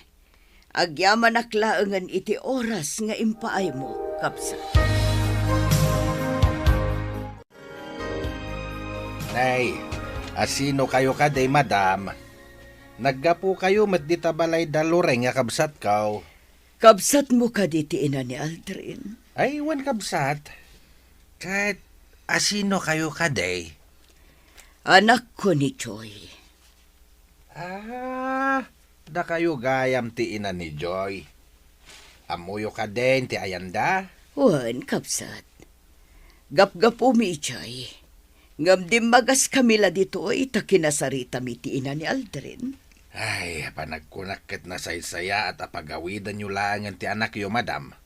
Agyamanak laengen iti oras nga impaaymo, kabsat. Nay, asinokayo kadi, madam? Naggapukayo met dita balay da Loreng a kabsatko. Kabsatmo kadi ti ina ni Aldrin? Ay, wen, kabsat. Ket asinokayo kadi? Anakko ni Joy. Ah, dakayo gayam ti ina ni Joy. Ammoyo kadin ti ayanda? Wen, kabsat. Gapgapumi idiay. Ngem dimmagaskami la ditoy ta kinasaritami ti ina ni Aldrin. Ay, panagkunak ket nasaysayaat a pagawidanyo laengen ti anakyo, madam.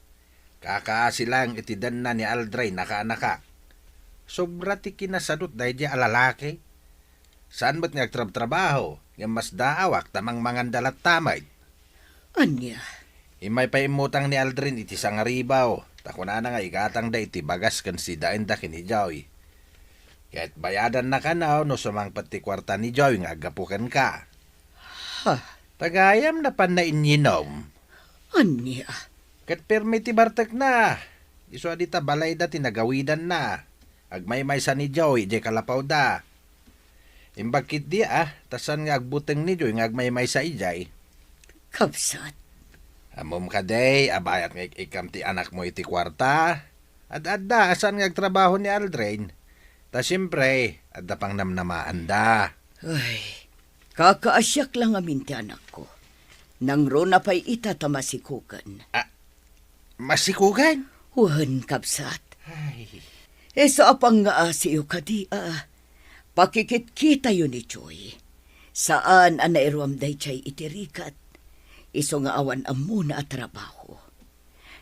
Kakaasi laeng iti denna ni Aldrin a kaanakak. Sobra ti kinasadut daydiay a lalaki. Saan met nga agtrabtrabaho, ngem masdaawak ta mangmanganda latta met. Ania? Immay pay immutang ni Aldrin iti sangaribaw, ta kunana nga igatangda iti bagas ken sidaenda ken ni Joy. Ket bayadanna kano no sumangpet ti kuarta ni Joy nga aggapu kenka. Ha? Ta gayam napanna inyinom. Ania? Ket permi ti bartekna. Isu a dita balayda ti nagawidanna. Agmaymaysa ni Joy idiay kalapawda. Imbag ketdi a, ta saan nga agbuteng ni Joy nga agmaymaysa idiay. Kabsat. Ammom kadi a bayat nga ik-ikkam ti anakmo iti kuarta? Ad-adda a saan nga agtrabaho ni Aldrin. Ta siempre, adda pangnamnamaanda. Ay, kakaasiak la ngamin ti anakko. Nangruna pay ita ta masikugen. Ah, masikugen? Wen, kabsat. Ay. Isu a pangngaasiyo kadi a pakikitkitayo ni Joy. Saan a nairuam daydiay iti rigat. Isu nga awan ammona a trabaho.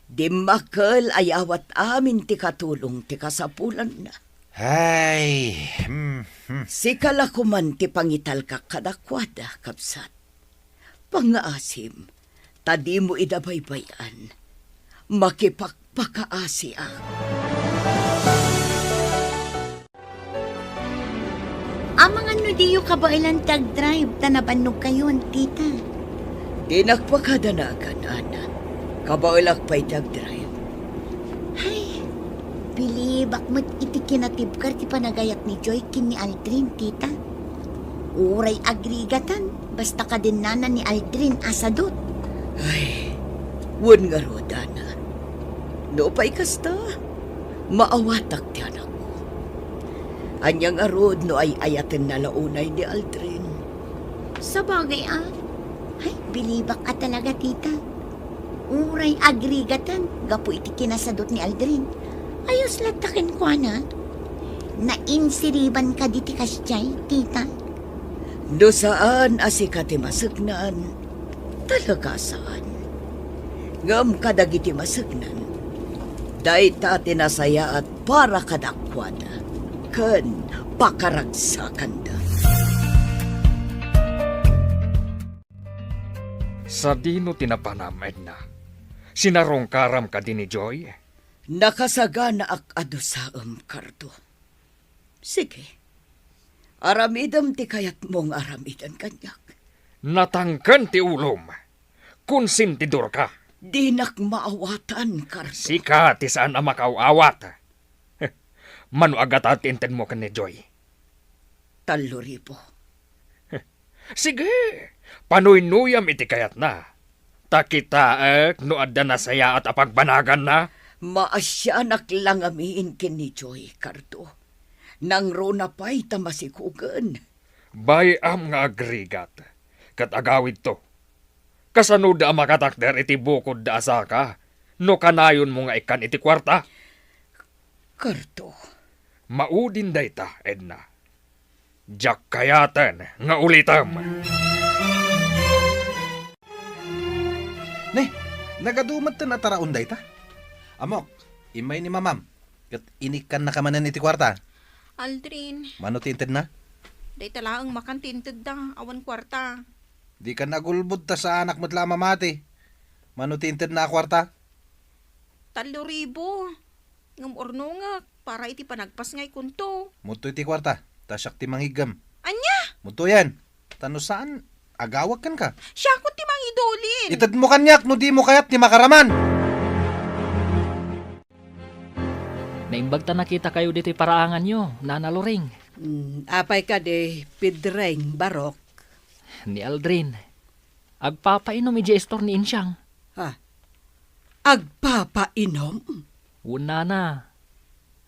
Dimmakkel a yawat amin ti katulong ti kasapulanna. Ay, hmm, hmm. Sika la koman ti pangitalkak kadakuada, kabsat. Pangngaasim, ta dimo ida baybay-an. Makipakpakaasiak. Amangan no diyo kabaelan ti agdrive ta nabannogkayon, tita. Dinak pakadanagan, Ana. Kabaelak pay ti agdrive. Ay, bilibak met iti kinatibker ti panagayat ni Joy ken ni Aldrin, tita. Uray agrigatan, basta kadennana ni Aldrin a sadut. Ay, wen ngarud, Ana. Nupay kasta, maawatak ti anakko. Ania ngarud no ay-ayatenna la unay ni Aldrin? Sabagay a. Ay, bilibak a talaga, tita. Uray agrigatan gapu iti kinasadut ni Aldrin. Ayos latta kenkuana. Nainsiriban kadi ti kasdiay, tita? No saan a sika ti maseknan, talaga saan. Ngem kadagiti maseknan, dayta ti nasayaat para kadakuada ken pakaragsakanda. Sadino ti napanam, Edna? Sinarungkaram kadi ni Joy? Nakasaganaak a dusaem, Cardo. Sige, aramidem ti kayatmo nga aramiden kaniak. Natangken ti ulom. Konsentidorka. Dinak maawatan, Cardo. Sika ti saan a makaaw-awat. Mano a gata ti intedmo ken ni Joy? Tallo ribu. Sige, panuynuyam iti kayatna. Ta kitaek no adda nasayaat a pagbanaganna. Maasianak la ngamin ken ni Joy, Cardo. Nangruna pay ta masikugen. Bay-am nga agrigat, ket agawidto. Kasanoda a makatakder iti bukodda a saka no kanayonmo nga ikkan iti kuarta? Cardo. Maudin dayta, Edna. Diak kayaten nga ulitem. Ne, nagadu metten a taraon dayta. Ammok, immay ni mamam, ket inikkannaka manen iti kuarta. Aldrin. Mano ti intedna? Dayta laeng makan ti intedda, awan kuarta. Dikan agulbod ta saanak met la a mamati. Mano ti intedna a kuarta? Tallo ribu. Ngem urnongek para iti panagpasngaykonto. Mudtoy ti kuarta, ta siak ti mangiggem. Ania? Mudtoyen. Ta no saan, agawek kenka. Siakon ti mangidulin. Itedmo kaniak no dimo kayat ti makaraman. Naimbag ta nakitakayo ditoy paraanganyo, Nana Loring. Mm, apay kadi, Pedring, Barok? Ni Aldrin. Agpapainom idiay istor ni Insiang. Ha? Agpapainom? Wen, nana.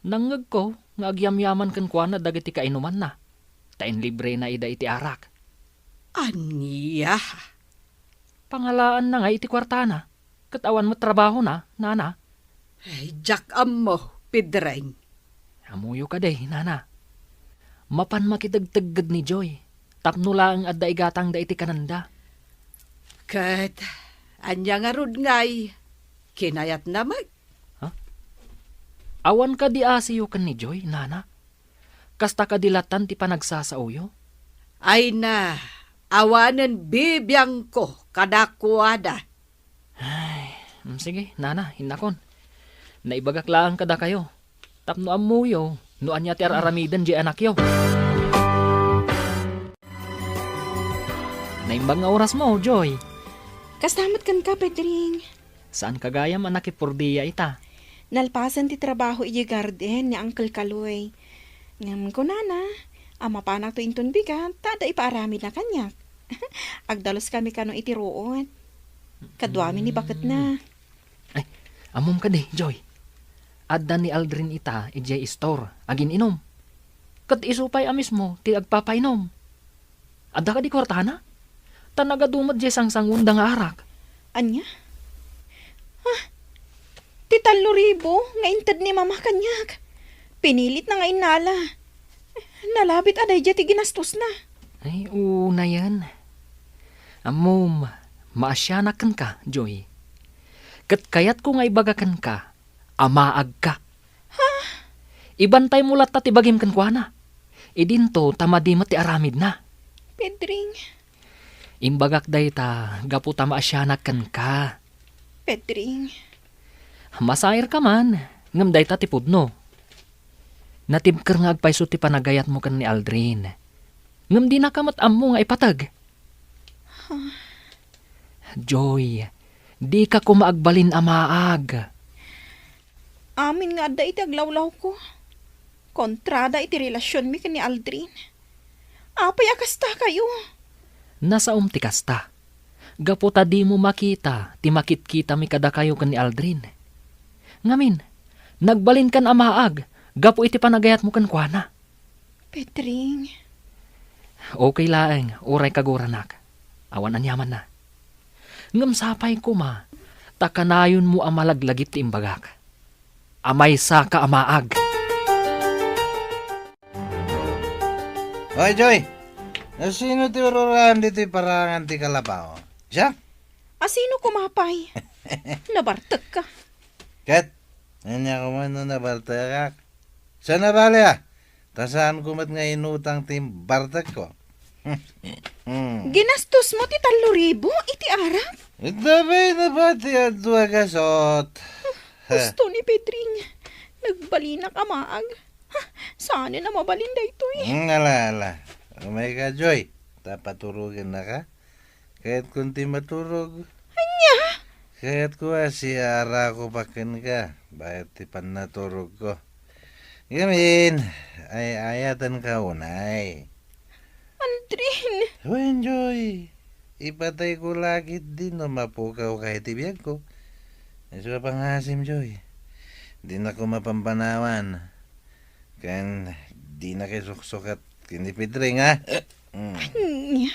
Nangngegko nga agyamyaman kenkuana dagiti kainumanna, ta inlibrena ida iti arak. Ania? Pangalaanna nga iti kuartana, ket awan met trabahona, nana. Ay, diak ammo, Pedring. Ammoyo kadi, nana. Mapan makitegtegged ni Joy, tapno laeng adda igatangda iti kanenda. Ket ania ngarud ngay kinayatna met? Ha? Awan kadi asiyo ken ni Joy, nana? Kasta kadi latan ti panagsasaoyo? Ay na, awanen bibiangko kadakuada. Ay, mm, sige, nana, innakon. Naibagak laeng kadakayo. Tapno ammoyo no ania ti ar-aramiden diay anakyo. Naimbag nga orasmo, Joy. Kasta met kenka, Pedring. Saanka gayam a nakipurdia ita? Nalpasen ti trabaho idiay garden ni Uncle Kaloy. Ngem kunana a mapanakto inton bigat ta adda ipaaramidna kaniak. Agdaluskami kano iti ruot. Kaduami ni baketna. Ay, ammom kadi, Joy. Adda ni Aldrin ita idiay istor, agin-inom. Ket isu pay a mismo ti agpapainom. Adda kadi kuartana? Ta nagadu met diay sangsanguenda nga arak. Ania? Ah, ti tallo ribu nga inted ni Mama kaniak. Pinilitna nga innala. Nalabit a daydiay ti ginastosna. Ay, unayen. Ammom, maasianak kenka, Joy. Ket kayatko nga ibaga kenka, amaagka. Ha? Ibantaymo latta ti bagim kenkuana. Idinto ta madi met ti aramidna. Pedring. Imbagak dayta gapu ta maasianak kenka. Pedring. Masairka man, ngem dayta ti pudno. Natibker nga agpayso ti panagayatmo ken ni Aldrin. Ngem dinaka met ammo nga ipateg. Joy, dika koma agbalin a maag. Amin nga adda iti aglawlawko. Kontrada iti relasionmi ken ni Aldrin. Apay a kastakayo? Nasaom ti kasta. Gapu ta dimo makita ti makitkitami kadakayo ken ni Aldrin. Ngamin, nagbalinkan a maag gapu iti panagayatmo kenkuana. Pedring. Okay laeng, uray kaguranak. Awan aniamanna. Ngem sapay koma, ta kanayonmo a malaglagip ti imbagak. Amaysaka a maag. Hoy, Joy! Asino ti ururaem ditoy parangan ti kalabaw? Siak? Asino koma pay? Nabartekka. Ket, ania koma no nabartekak? Saan a bale, a? Ta saanko met nga inutang ti bartekko. Ginastosmo ti tallo ribu iti arak? Ita pay nabati a dua gasot. Husto ni Pedring. Nagbalinak a maag. Ha, saanen a mabalin daytoy. Hmm, ala, ala. Umayka, Joy. Ta paturogennaka. Kayatkon ti maturog. Ania? Kayatko a siaarakopak kenka bayat ti pannaturogko. Ngamin, ay-ayatenka unay. Aldrin! Wen, Joy, ipatayko la ketdi no mapukawka iti biagko. Isu a pangasim, Joy. Dinako mapampanawan. Ken dinaka isuksukat ken ni Pedring, ha? Mm. Ania?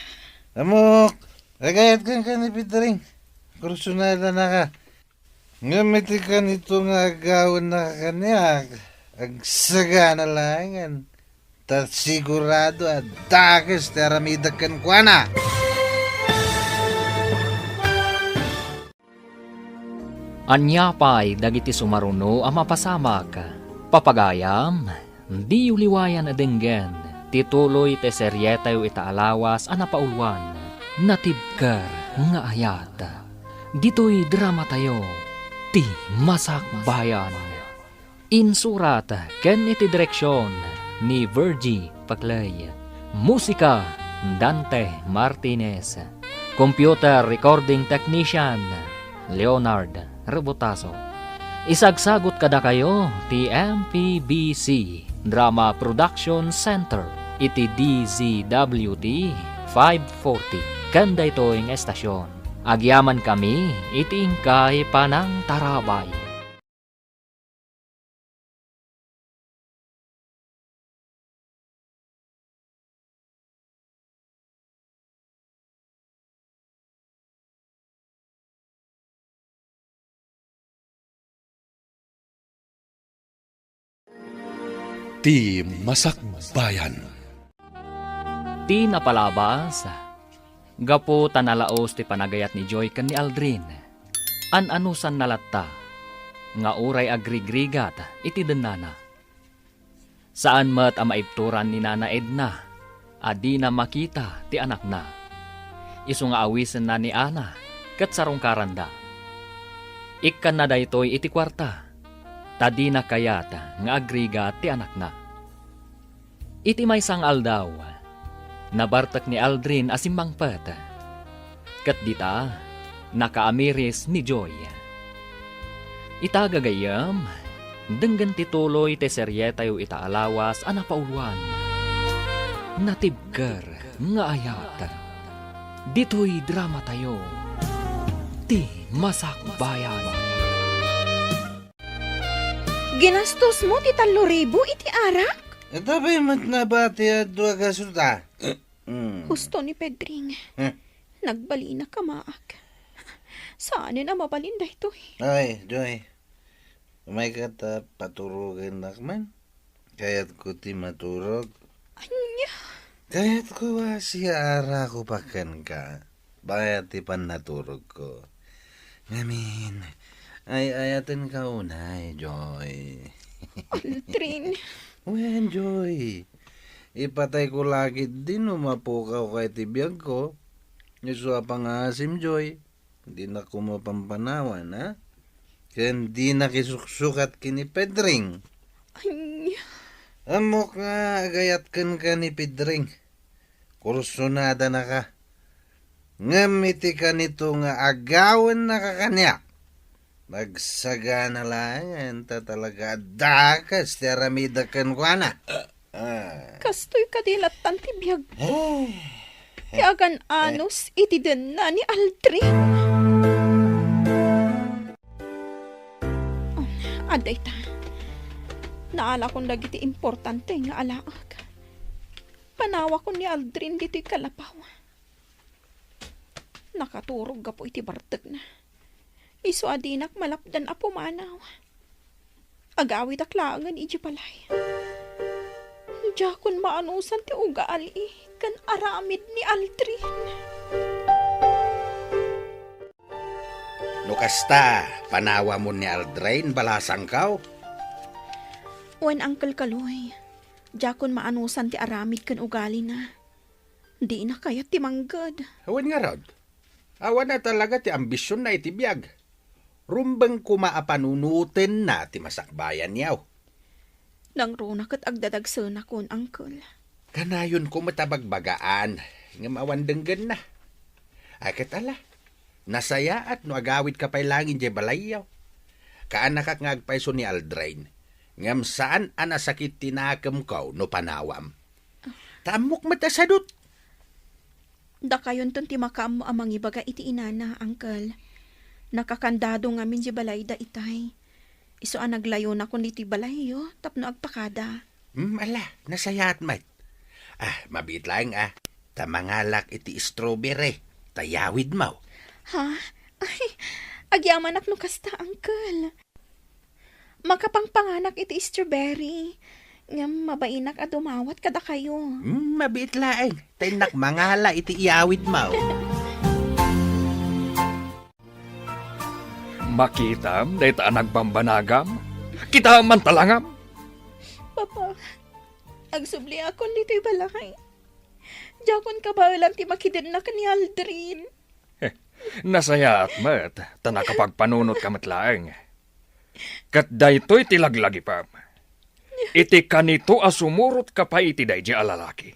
Ammok, agayat kenka ni Pedring. Kursonadanaka. Ngem iti kanito nga agawennaka kaniak, agsagana laengen. Ta sigurado a dakes ti aramidek kenkuana. Ania pay dagiti sumaruno a mapasamak? Papagayam, diyo liwayan a denggen ti tuloy ti serietayo ita a lawas a napauluan, Natibker nga Ayat. Ditoy dramatayo, Ti Masakbayan. Insurat ken iti direksion ni Virgie Paclay. Musika, Dante Martinez. Computer recording technician, Leonard Rebotazo. Isagsagut kadakayo ti M P B C Drama Production Center iti D Z W T five forty ken daytoy nga estasion. Agyamankami iti inkay panangtarabay. Ti Masakbayan. Ti napalabas, gapu ta nalaos ti panagayat ni Joy ken ni Aldrin. An-anusanna latta nga uray agrigrigat iti dennana. Saan met a maibturan ni Nana Edna a dina makita ti anakna. Isu nga awisenna ni Ana ket sarungkaranda. Ikkanna daytoy iti kuarta, ta dina kayat nga agrigat ti anakna. Iti maysa nga aldaw, nabartek ni Aldrin a simmangpet. Ket dita, nakaamiris ni Joy. Ita, gagayyem, denggen ti tuloy ti serietayo ita a lawas a napauluan, Natibker nga Ayat. Ditoy dramatayo, Ti Masakbayan. Ginastosmo ti tallo ribu iti arak? Ita pay met nabati a dua gasut a. Mm. Husto ni Pedring. Hmm. Nagbalinak a maag. Saanen a mabalin daytoy. Ay, Joy. Umayka ta paturogennak man. Kayatko ti maturog. Ania? Kayatko a siaarakopak kenka. Bayat ti pannaturogko. Ngamin, ay-ayatenka unay, Joy. Aldrin. Wen, Joy. Ipatayko la ketdi no mapukawka iti biagko. Isu a pangasim, Joy. Dinako mapampanawan, ha? Ken dinak isuksukat ken ni Pedring. Ania? Ammok nga agayat kenka ni Pedring. Kursonadanaka. Ngem iti kanito nga agawennaka kaniak, nagsagana laengen ta talaga a dakes ti aramidek kenkuana. Ah. Kastoy kadi lattan ti biag. Ay. Ti agan-anos iti denna ni Aldrin. Adda ita. Naalakon dagiti importante nga alaek. Panawakon ni Aldrin ditoy kalapaw. Nakaturog gapu iti bartekna. Isu a dinak malapdan a pumanaw. Agawidak laengen idiay balay. Diakon maanusan ti ugali ken aramid ni Aldrin. No kasta, panawamon ni Aldrin, balasangko? Wen, Uncle Kaloy, diakon maanusan ti aramid ken ugalina. Dina kayat ti mangged. Wen ngarud, awan a talaga ti ambisionna iti biag. Rumbeng koma a panunotenna ti masakbayanyo. Nangruna ket agdadagsenakon, Uncle. Kanayonko met a bagbagaan, ngem awan denggenna. Ay ket ala, nasayaat no agawidka pay laeng idiay balayyo. Kaanakak nga agpayso ni Aldrin, ngem saan a nasakit ti nakemko no panawam. Ta ammok met a sadut. Dakayonton ti makaammo a mangibaga iti inana, Uncle. Nakakandado ngamin di balayda itay. Isu a naglayonakon ditoy balayyo tapno agpakada. Hmm, ala, nasayaat met. Ah, mabiit laeng, ah. Ta mangalak iti strawberry, ta iyawidmo. Ha? Ay, agyamanak no kasta, Uncle. Makapangpanganak iti strawberry, ngem mabainak a dumawat kadakayo. Hmm, mabiit laeng. Ta innak mangala iti iyawidmo. Makitam dayta a nagbambanagam? Kitaem man talangam. Papa, agsubliakon ditoy balay. Diakon kabaelan ti makidennak ni Aldrin. Nasayaat met, ta nakapagpanunotka met laeng. Ket daytoy ti laglagipem. Iti kanito a sumurotka pay iti daydi a lalaki.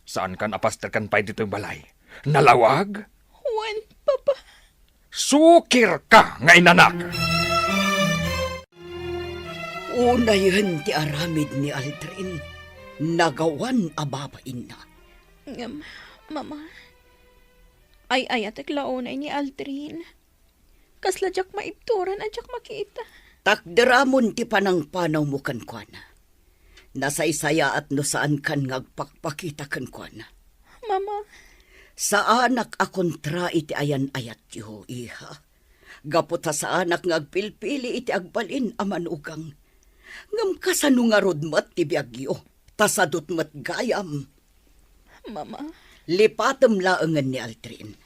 Saankan a pasterken pay ditoy balay. Nalawag? Wen, Papa. Sukirka nga inanak! Unayen ti aramid ni Aldrin, nagawan a babainna. Ngem, Mama, ay-ayatek la unay ni Aldrin. Kasla diak maibturan a diak makita. Takderamon ti panangpanawmo kenkuana. Nasaysayaat no saankan nga agpakpakita kenkuana. Mama. Saanak a kontra iti ayan-ayatyo, iha. Gapu ta saanak nga agpilpili iti agbalin a manugang. Ngem kasano ngarud met ti biagyo? Ta sadut met gayam. Mama. Lipatem laengen ni Aldrin,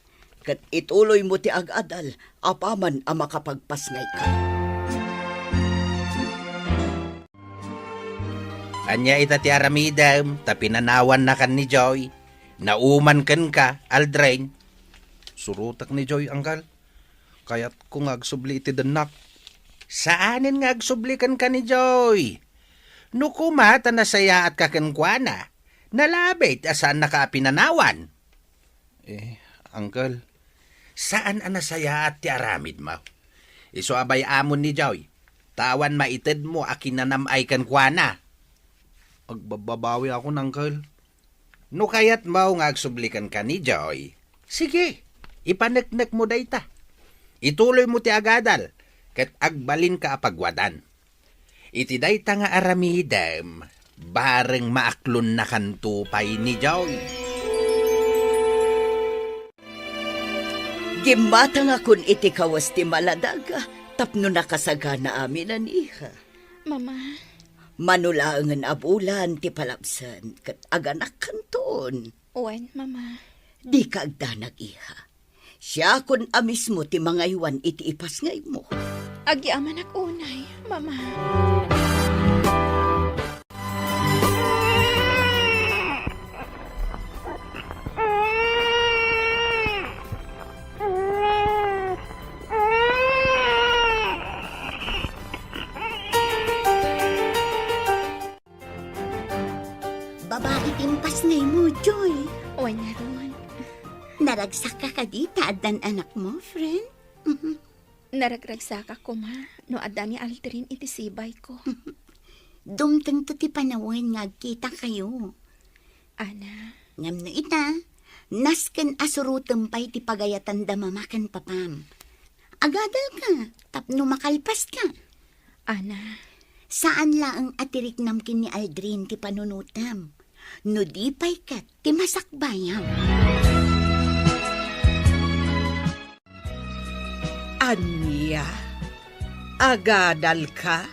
ket ituloymo ti agadal apaman a makapagpasngayka. Ania ita ti aramidem ta pinanawannakan ni Joy? Nauman kenka, Aldrin? Surotek ni Joy, Uncle. Kayatko nga agsubli iti dennak. Saanen nga agsubli kenka ni Joy. No koma ta nasayaatka kenkuana, nalabit a saannaka a pinanawan. Eh, Uncle. Saan a nasayaat ti aramidmo. Isu a bay-amon ni Joy, ta awan maitedmo a kinanam-ay kenkuana. Agbabbabawiakon, Uncle. No kayatmo nga agsubli kenka ni Joy, sige, ipaneknekmo dayta. Ituloymo ti agadal, ket agbalinka a pagwadan. Iti dayta nga aramidem, bareng maaklonnakanto pay ni Joy. Gimmatangakon iti kawes ti maladag tapno nakasagana amin, iha. Mama. Mano laengen a bulan ti palabsen ket aganakkanton. Wen, Mama. Dika agdanag, iha. Siakon a mismo ti mangaywan iti ipasngaymo. Agyamanak unay, Mama. Babai ti impasngaymo, Joy. Wen ngarud. Naragsakka kadi ta addan anakmo, friend? Naragragsakak koma no adda ni Aldrin iti sibayko. Dumtengto ti panawen nga agkitakayo. Ana. Ngem no ita, nasken a surotem pay ti pagayatanda mama ken papam. Agadalka tapno makalpaska. Ana. Saan laeng a ti riknam ken ni Aldrin ti panunotem. No di pay ket ti masakbayam. Ania? Agadalka?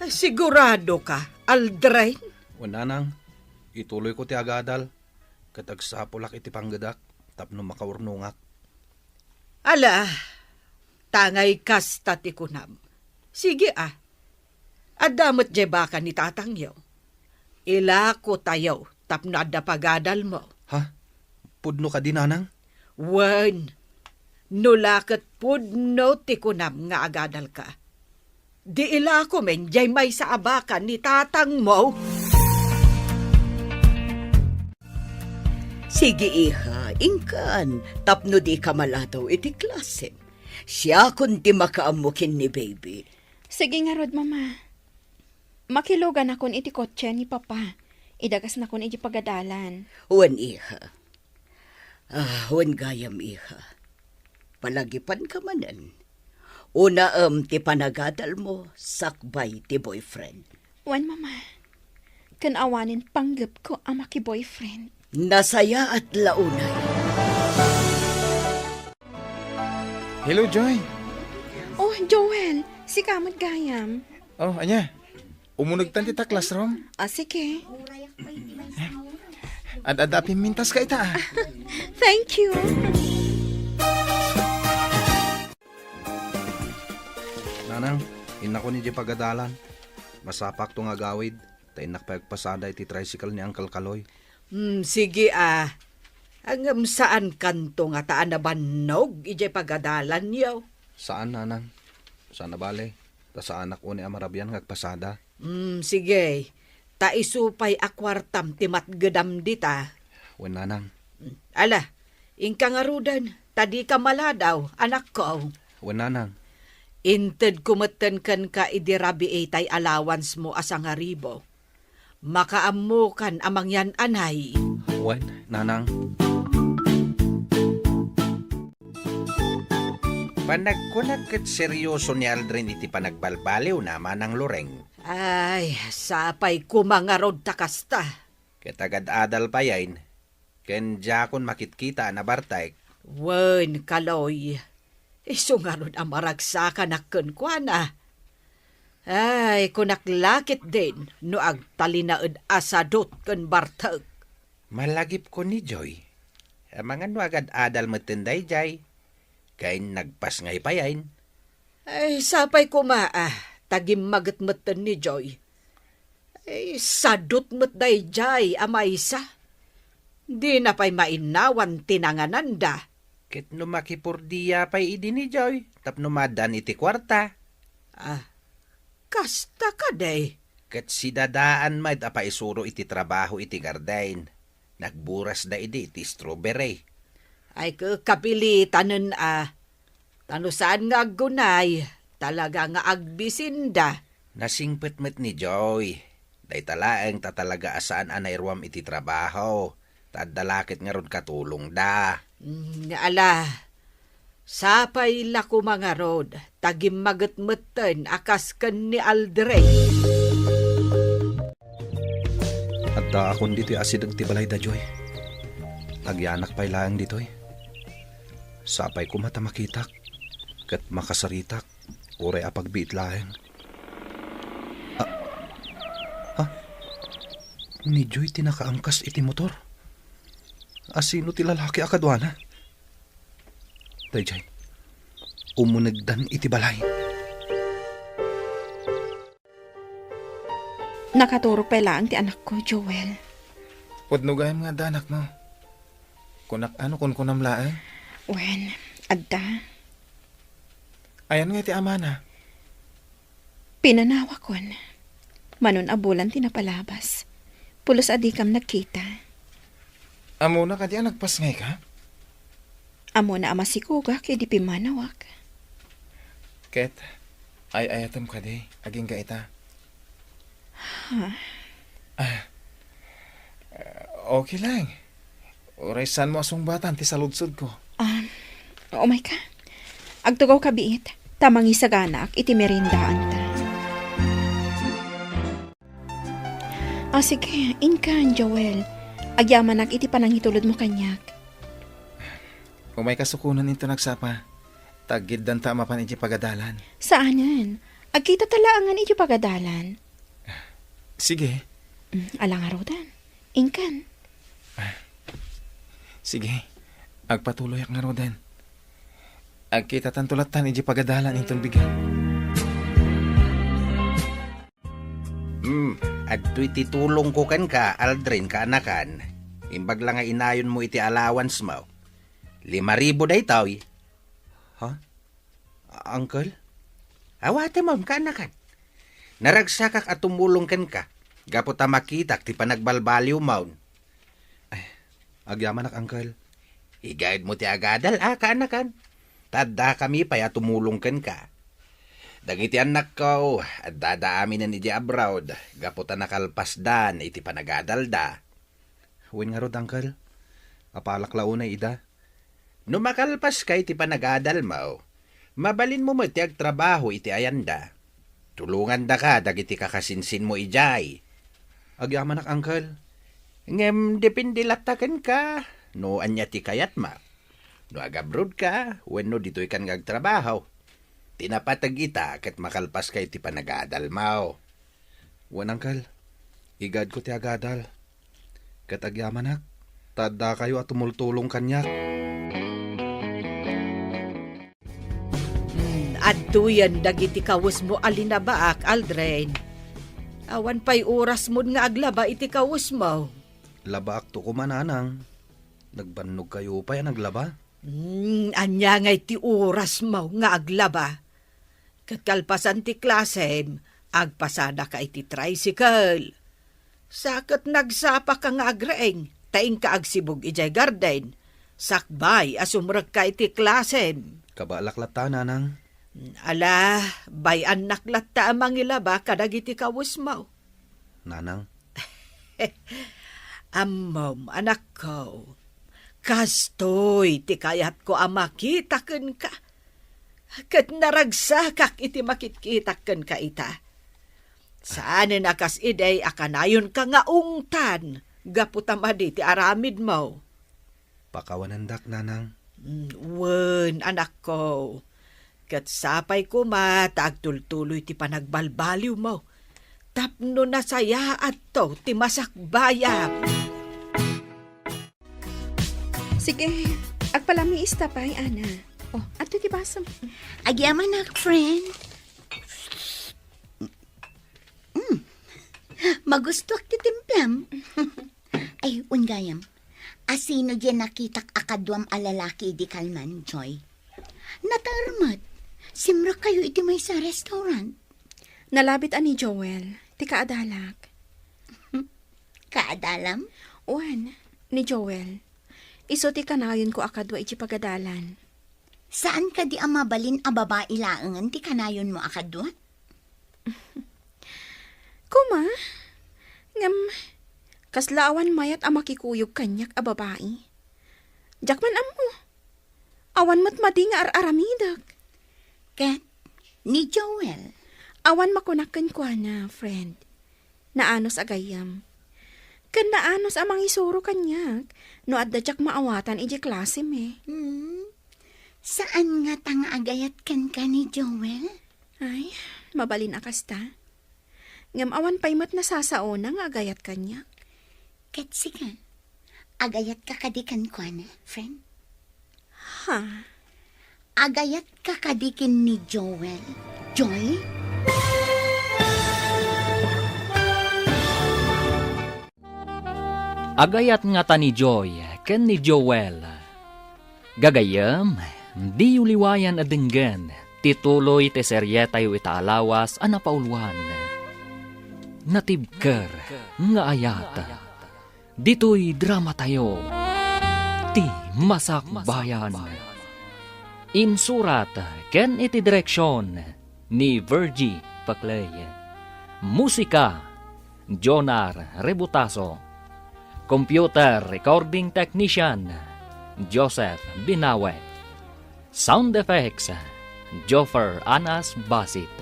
Siguradoka, Aldrin? Wen, nanang, ituloyko ti agadal, ket agsapulak iti panggedak tapno makaurnongak. Ala, tangay kasta ti kunam. Sige a, adda met diay baka ni tatangyo. Ilakotayo tapno adda pagadalmo. Ha? Pudno kadi, nanang? Wen, no la ket pudno ti kunam nga agadalka, di ilakomen diay maysa a baka ni tatangmo. Sige, iha, inkan, tapno dika maladaw iti klasem. Siakon ti makaammo ken ni baby. Sige ngarud, mama. Makiluganakon iti kotse ni papa. Idagasnakon iti pagadalan. Wen, iha. Ah, wen gayam, iha. Palagipanka manen. Unaem ti panagadalmo sakbay ti boyfriend. Wen, mama. Ken awanen panggepko a makiboyfriend. Nasayaat la unay. Hello, Joy. Oh, Joel. Sika met gayam. Oh, ania? Umunegtan dita classroom? Ah, sige. Ad-adda a pimmintas ka ita, ah. Thank you. Nanang, innakon idiay pagadalan. Masapakto nga agawid, ta innak pay agpasada iti tricycle ni Uncle Kaloy. Hmm, sige, ah. Ngem saankanto ngata a nabannog idiay pagadalanyo? Saan, nanang. Saan a bale, ta saanak unay a marabian nga agpasada. Hmm, sige. Ta isu pay a kuartam ti matgedam dita. Wen, nanang. Hmm, ala, inka ngaruden, ta dika maladaw, anakko. Wen, nanang. Intedko metten kenka idi rabii tay allowance mo a sangaribu. Makaammokan a mangyan-anay. Wen, nanang. Panagkunak ket serioso ni Aldrin iti panagbalbaliwna, Manang Loreng. Ay, sapay koma ngarud ta kasta. Ket agad-adal payen, ken diakon makitkita a nabartek. Wen, Kaloy, isu ngarud a maragsakanak kenkuana. Ay, kunak la ketdin no agtalinaed a sadut ken bartek. Malagipko ni Joy. Amangan no agad-adal metten daydiay, ken nagpasngay payen. Ay, sapay koma, ah, ta gimmaget metten ni Joy. Ay, sadut met daydiay a maysa. Dina pay mainnawan ti nangananda. Ket no makipurdia pay idi ni Joy tapno maaddaan iti kuarta. Ah, kasta kadi? Ket sidadaan met a paisuro iti trabaho iti garden. Nagburasda idi iti strawberry. Ay, ke-, kapilitanen a. Ta no saan nga aggunay, talaga nga agbisinda. Nasingpet met ni Joy. Dayta laeng ta talaga a saan a nairuam iti trabaho. Ta adda la ket ngarud katulongda. Mm, ala, sapay la koma ngarud, ta gimmaget metten a kas ken ni Aldrin. Addaakon ditoy asideg ti balayda, Joy. Agyanak pay laeng ditoy. Sapay koma ta makitak, ket makasaritak, uray a pagbiit laeng. Ah, ah, ni Joy ti nakaangkas iti motor. Asino ti lalaki a kaduana? Daydiay, umunegdan iti balay. Nakaturog pay laeng ti anakko, Joel. Pudno gayam nga adda anakmo. Kunak a no kunkunam laeng? Wen, adda. Ayan nga iti amana? Pinanawakon. Manon a bulan ti napalabas. Pulos a dikam nagkita. Ammona kadi a nagpasngayka? Ammona a masikogak idi pimmanawak. Ket, ay-ayatem kadi, agingga ita. Ha? Ah, okay lang. Uray saanmo a sungbatan ti saludsodko. Um, umayka. Agtugaw ka biit, ta mangisaganaak iti meriendaanta. Ah, sige, inkan, Joel. Agyamanak iti panangitulodmo kaniak. Umayka sukonen inton agsapa. Taggiddanta a mapan iti pagadalan. Saanen. Agkitata laengen iti pagadalan. Sige. Mm, ala ngaruden. Inkan. Sige. Agpatuloyak ngaruden. Agkitatanto lattan iti pagadalan inton bigat. Hmm, adtoy ti tulongko kenka, Aldrin, kaanakan. Imbag la nga inayonmo iti allowance mo. Lima ribu daytoy. Ha? Uncle? Awatem, kaanakan. Naragsakak a tumulong kenka, gapu ta makitak ti panagbalbaliwmo. Ay, agyamanak, Uncle. Igaedmo ti agadal, a, kaanakan. Ta addakami pay a tumulong kenka. Dagiti annakko, addada aminen idiay abroad, gapu ta nakalpasdan iti panagadalda. Wen ngarud, Uncle. Apalak la unay ida. No makalpaska iti panagadalmo, mabalinmo met ti agtrabaho iti ayanda. Tulongandaka dagiti kakasinsinmo idiay. Agyamanak, Uncle. Ngem depende latta kenka no ania ti kayatmo. No agabrodka wenno ditoykan nga agtrabaho, ti napateg ita ket makalpaska iti panagadalmo. Wen, Uncle. Igaedko ti agadal. Ket agyamanak, ta addakayo a tumultulong kaniak. Hmm, adtoyen dagiti kawesmo a linabaak, Aldrin. Awan pay orasmon nga aglaba iti kawesmo. Labaakto koma, Nanang. Nagbannogkayo pay a naglaba? Hmm, ania ngay ti orasmo nga aglaba? Ket kalpasan ti klasem, agpasadaka iti tricycle. Sa ket nagsapaka nga agreeng, ta inka agsibug idiay garden, sakbay a sumrekka iti klasem. Kabaelak latta, Nanang. Ala, bay-annak latta a mangilaba kadagiti kawesmo. Nanang. Ammom, anakko, kastoy ti kayatko a makita kenka. Ket naragsakak iti makitkitak kenka ita. Saanen a kas idi a kanayonka nga ungtan gapu ta madi ti aramidmo. Pakawanendak, Nanang. Mm, wen, anakko. Ket sapay koma ta agtultuloy ti panagbalbaliwmo tapno nasayaatto ti masakbayam. Sige, agpalamiista pay, Ana. Oh, adto ti basom. Agyamanak, friend. Mm. Magustuak ti timplam. Ay, wen gayam. Asino diay nakitak a kaduam a lalaki idi kalman, Joy? Nataer met. Simrekkayo iti maysa a restaurant. Nalabit a ni Joel, ti kaadalak. Kaadalam? Wen, ni Joel. Isu ti kanayonko a kadua iti pagadalan. Saan kadi a mabalin a babai laengen ti kanayonmo a kadua? Koma, ngem kasla awan mayat a makikuyog kaniak a babai. Diak man ammo. Awan met madi nga ar-aramidek. Ket ni Joel? Awan makunak kenkuana, friend. Naanus a gayyem. Ken naanus a mangisuro kaniak no adda diak maawatan idiay klasem, eh. Hmm. Saan ngata nga agayat kenka ni Joel? Ay, mabalin a kasta. Ngem awan pay met nasasaona nga agayat kaniak. Ket sika, agayatka kadi kenkuana, friend? Ha? Agayatka kadi ken ni Joel, Joy? Agayat ngata ni Joy ken ni Joel. Gagayyem, diyo liwayan a denggen ti tuloy ti serietayo ita a lawas a napauluan, Natibker nga Ayat. Ditoy dramatayo, Ti Masakbayan. Insurat ken iti direksion ni Virgie Paclay. Musika, Jonar Rebutaso. Computer Recording Technician, Joseph Binawe. Sound effects, Joffer Anas Basit.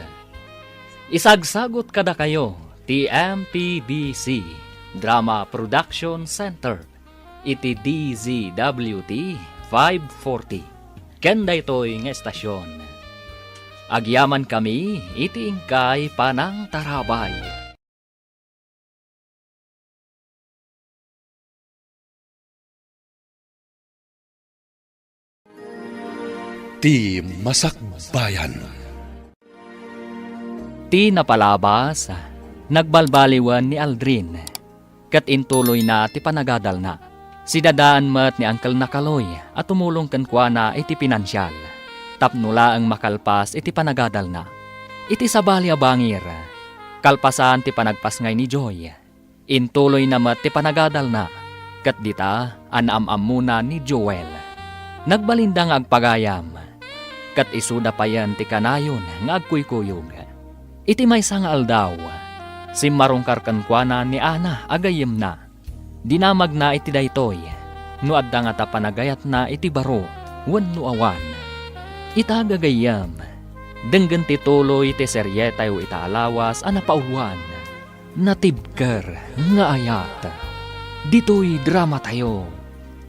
Isagsagut kadakayo ti M P B C Drama Production Center iti D Z W T five forty. Ken daytoy nga estasion, agyamankami iti inkay panangtarabay. Ti Masakbayan. Ti napalabas, nagbalbaliwen ni Aldrin, ket intuloyna ti panagadalna. Sidadaan met ni Uncle Nakaloy a tumulong kenkuana iti pinansial, tapno laeng makalpas iti panagadalna. Iti sabali a bangir, kalpasan ti panagpasngay ni Joy, intuloyna met ti panagadalna, ket dita a naam-ammona ni Joel. Nagbalinda nga agpagayam, ket isuda payen ti kanayon nga agkuykuyog. Iti maysa nga aldaw, simmarungkar kenkuana ni Ana a gayyemna. Dinamagna iti daytoy, no adda ngata panagayatna iti baro wenno awan. Ita gagayyem, denggen ti tuloy ti serietayo ita a lawas a napauluan, Natibker nga Ayat. Ditoy dramatayo,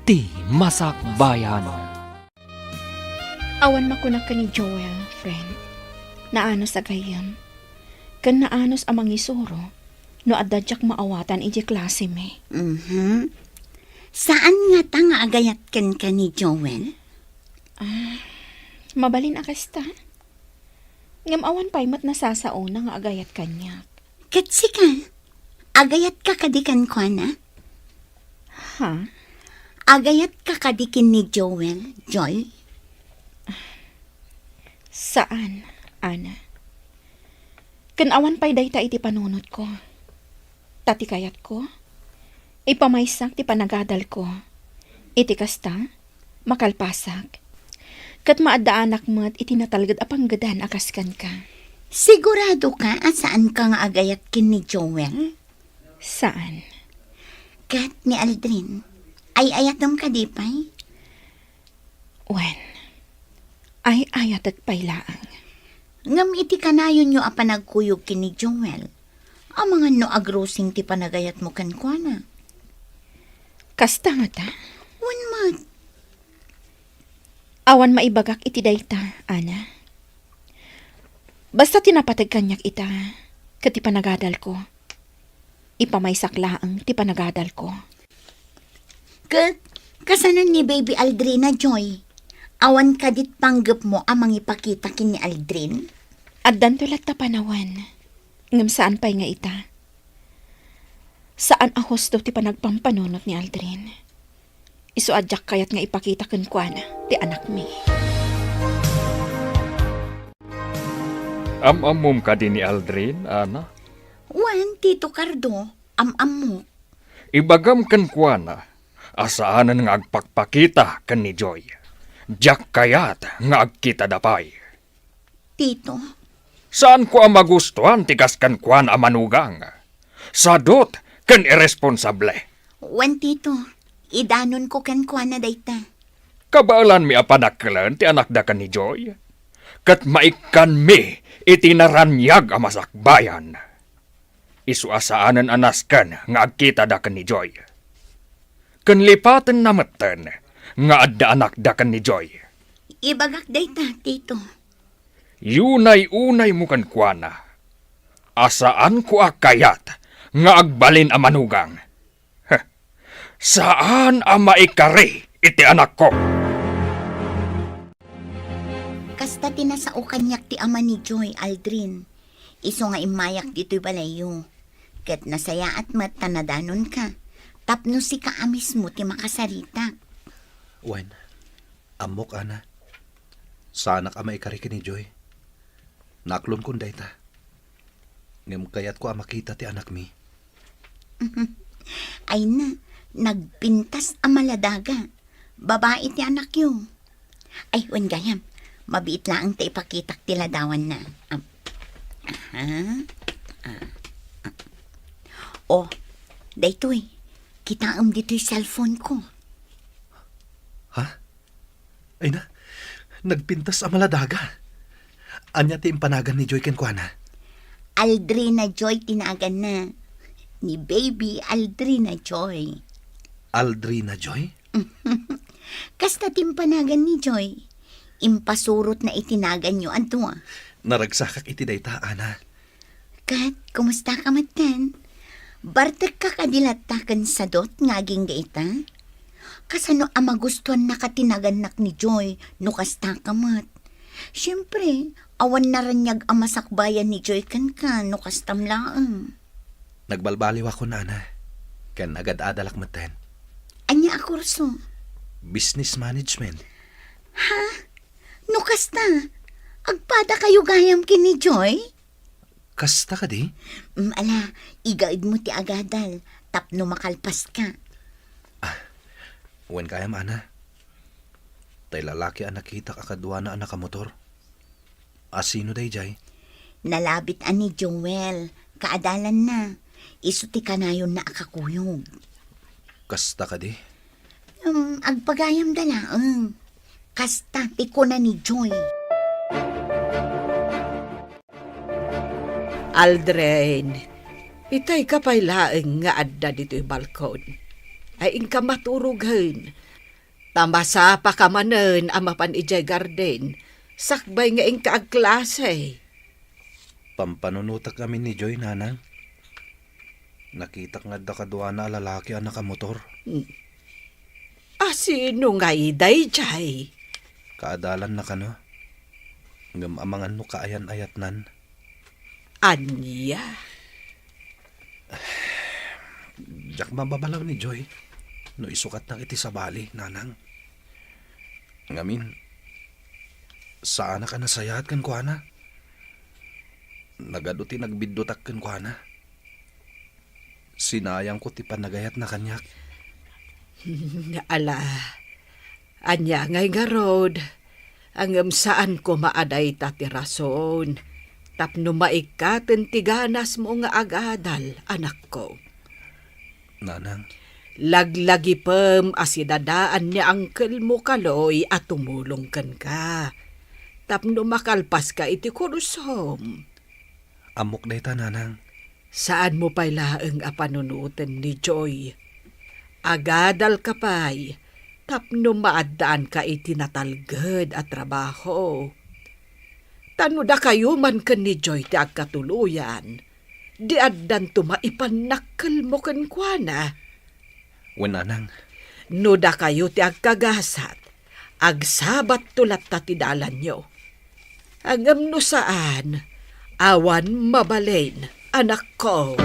Ti Masakbayan. Awan makunak ken ni Joel, friend. Naanus a gayyem. Ken naanus a mangisuro no adda diak maawatan idiay klasemi. Mhm. Saan ngata nga agayat kenka ni Joel? Ah, mabalin a kasta. Ngem awan pay met nasasaona nga agayat kaniak. Ket sika, agayatka kadi kenkuana? Ha? Agayatka kadi ken ni Joel, Joy? Saan, Ana. Ken awan pay dayta iti panunotko. Ta ti kayatko, ipamaysak ti panagadalko. Iti kasta, makalpasak. Ket maaddaanak met iti natalged a panggedan a kas kenka. Siguradoka a saanka nga agayat ken ni Joel? Saan. Ket ni Aldrin, ay-ayatem kadi pay? Wen, ay-ayatek pay laeng. Ngem iti kanayonyo a panagkuyog ken ni Joel, amangan no agrusing ti panagayatmo kenkuana. Kasta ngata? Wen met. Awan maibagak iti dayta, Ana. Basta ti napateg kaniak ita, ket ti panagadalko. Ipamaysak laeng ti panagadalko. Ket, kasano ni Baby Aldrin a, Joy? Awan kadit panggepmo a mangipakita ken ni Aldrin? Addanto latta panawen, ngem saan pay nga ita. Saan a husto ti panagpampanunot ni Aldrin. Isu a diak kayat nga ipakita kenkuana ti anakmi. Am-ammom kadi ni Aldrin, Ana? Wen, Tito Cardo, am-ammok. Ibagam kenkuana a saanen nga agpakpakita ken ni Joy. Diak kayat nga agkitada pay. Tito. Saanko a magustuan ti kas kenkuana a manugang. Sadut ken irresponsable. Wen, Tito, idanonko kenkuana dayta. Kabaelanmi a panakkelen ti anakda ken ni Joy, ket maikkanmi iti naraniag a masakbayan. Isu a saanen a nasken nga agkitada ken ni Joy. Ken lipatenna metten nga adda anakda ken ni Joy. Ibagak dayta, Tito. Yunay-unaymo kenkuana a saanko a kayat nga agbalin a manugang. Heh, saan a maikari iti anakko. Kasta ti nasao kaniak ti ama ni Joy, Aldrin. Isu nga immayak ditoy balayyo. Ket nasayaat met ta nadanonka, tapno sika a mismo ti makasaritak. Wen, ammok, Ana. Saanak a maikari ken ni Joy. Naaklonkon dayta. Ngem kayatko a makita ti anakmi. Ay na, nagpintas a maladaga. Babai ti anakyo. Ay, wen gayam, Mabiit laeng ta ipakitak ti ladawanna. Am-, aha. Ah, ah. Oh, daytoy. Kitaem ditoy cellphone ko. Ha? Ay na, nagpintas a maladaga. Ania ti impanagan ni Joy kenkuana? Aldrina Joy ti naganna. Ni Baby Aldrina Joy. Aldrina Joy? Kasta ti impanagan ni Joy. Impasurotna iti naganyo a dua. Naragsakak iti dayta, Ana. Ket, kumusta ka metten? Bartekka kadi latta ken sadot nga agingga ita? Kasano a magustuannaka ti nagannak ni Joy no kasta ka met? Siempre, awan naraniag a masakbayan ni Joy kenka no kastam laeng. Nagbalbaliwakon, Ana, ken agad-adalak metten. Ania a kurso? Business management. Ha? No kasta, agpada kayo gayam ken ni Joy? Kasta kadi? Mm, ala, igaedmo ti agadal, tapno makalpaska. Ah, wen gayam, Ana. Tay lalaki a nakitak a kaduana a nakamotor. A sino daydiay? Nalabit a ni Joel, kaadalanna. Isu ti kanayonna a kakuyog. Kasta kadi? Um, agpagayamda laeng. Kasta ti kuna ni Joy. Aldrin, itay ka pay laeng nga adda ditoy balkon. Ay inka maturogen. Ta masapaka manen a mapan idiay garden, sakbay nga inka agklase. Pampanunotak amin ni Joy, Nanang. Nakitak nga adda kaduana a lalaki a nakamotor. Hmm. A sino ngay daydiay? Kaadalanna kano. Ngem amangan no kaayan-ayatnan. Ania? Diak mababalaw ni Joy no isukatnak iti sabali, Nanang. Ngamin, saanak a nasayaat kenkuana. Nagadu ti nagbiddutak kenkuana. Sinayangko ti panagayatna kaniak. Ala, ania ngay ngarud? Ngem saan koma a dayta ti rason tapno maikkaten ti ganasmo nga agadal, anakko. Nanang. Laglagipem a sidadaan ni angkelmo Kaloy a tumulong kenka tapno makalpaska iti kursom. Ammok dayta, Nanang. Saanmo pay laeng a panunoten ni Joy. Agadalka pay tapno maaddaanka iti natalged a trabaho. Ta no dakayo man ken ni Joy ti agkatuloyan, di addanto maipannakkelmo kenkuana. Wen, Nanang. No dakayo ti agkagasat, agsabatto latta ti dalanyo. Ngem no saan, awan mabalin, anakko.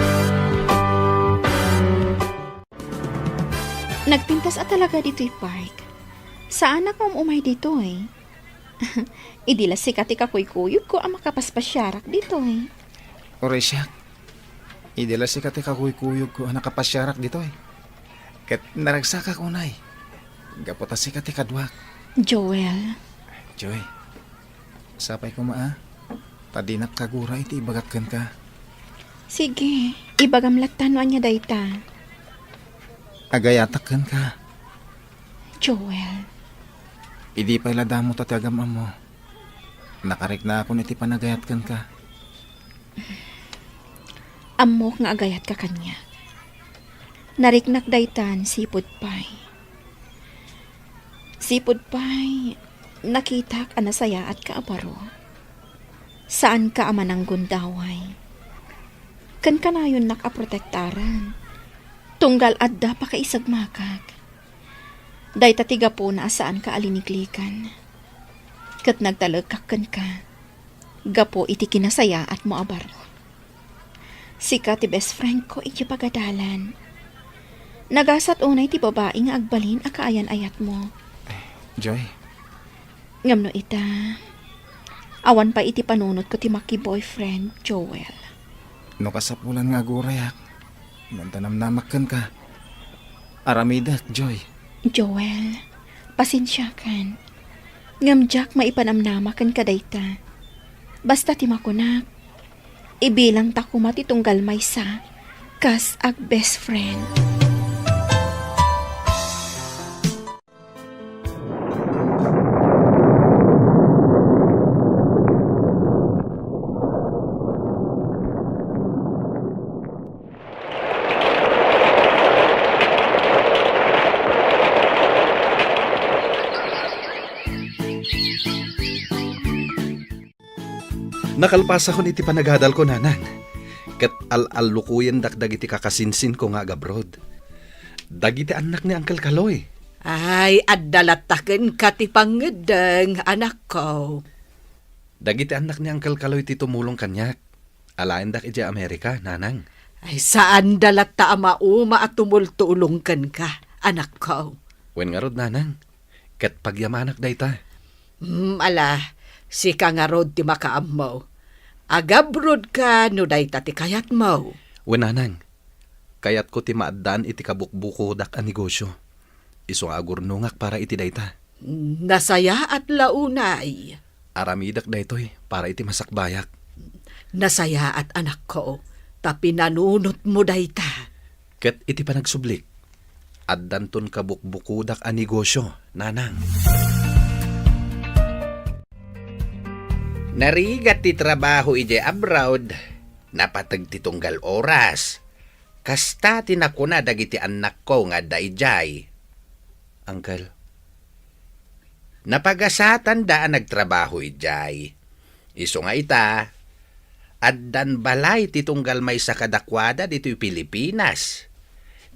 Nagpintas a talaga ditoy park. Saanak nga um-umay ditoy. Idi la sika ti kakuykuyogko a makapaspasiarak ditoy. Uray siak, idi la sika ti kakuykuyogko a nakapasiarak ditoy. Ket naragsakak unay, gapu ta sika ti kaduak. Joel. Joy, sapay koma a, ta dinak kagura iti ibagak kenka. Sige, ibagam latta no ania dayta. Agayatak kenka. Joel. Idi pay la damo ta ti agam-ammo, nakariknaakon iti panagayat kenka. Ammok nga agayatka kaniak. Nariknak daytan sipud pay. Sipud pay, nakitak a nasayaatka a baro. Saanka a mananggundaway. Ken kanayonnak a protektaran. Tunggal adda pakaisagmakak. Dayta ti gapuna a saanka a liniklikan. Ket nagtalekak kenka gapu iti kinasayaatmo a baro. Sika ti best friend ko iti pagadalan. Nagasat unay ti babai nga agbalin a kaayan-ayatmo. Joy. Ngem no ita, awan pay iti panunotko ti maki-boyfriend, Joel. No kasapulan nga agurayak, ngem ta namnamak kenka. Aramidek, Joy. Joel, pasensiakan. Ngem diak maipanamnama ken kadayta. Basta ti makunak, ibilangta koma ti tunggal maysa kas ag-best friend. Nakalpasakon iti panagadalko, Nanang. Ket al-allukoyendak dagiti kakasinsinko nga agabroad. Dagiti annak ni Uncle Kaloy. Ay, adda latta kenka ti pangngeddeng, anakko. Dagiti annak ni Uncle Kaloy ti tumulong kaniak. Alaendak idiay Amerika, Nanang. Ay, saanda latta a mauma a tumultulong kenka, anakko. Wen ngarud, Nanang. Ket pagyamanak dayta. Hmm, ala, sika ngarud ti makaammo. Agabrodka no dayta ti kayatmo. Wen, Nanang. Kayatko ti maaddaan iti kabukbukodak a negosio. Isu nga agurnongak para iti dayta. Nasayaat la unay. Aramidek daytoy para iti masakbayak. Nasayaat, anakko, ta pinanunotmo dayta. Ket iti panagsublik, addanton kabukbukodak a negosio, Nanang. Narigat ti trabaho idiay abroad, napateg ti tunggal oras. Kasta ti nakuna dagiti annakko nga adda idiay. Uncle. Napagasatanda a nagtrabaho idiay. Isu nga ita, addan balay ti tunggal maysa kadakuada ditoy Pilipinas.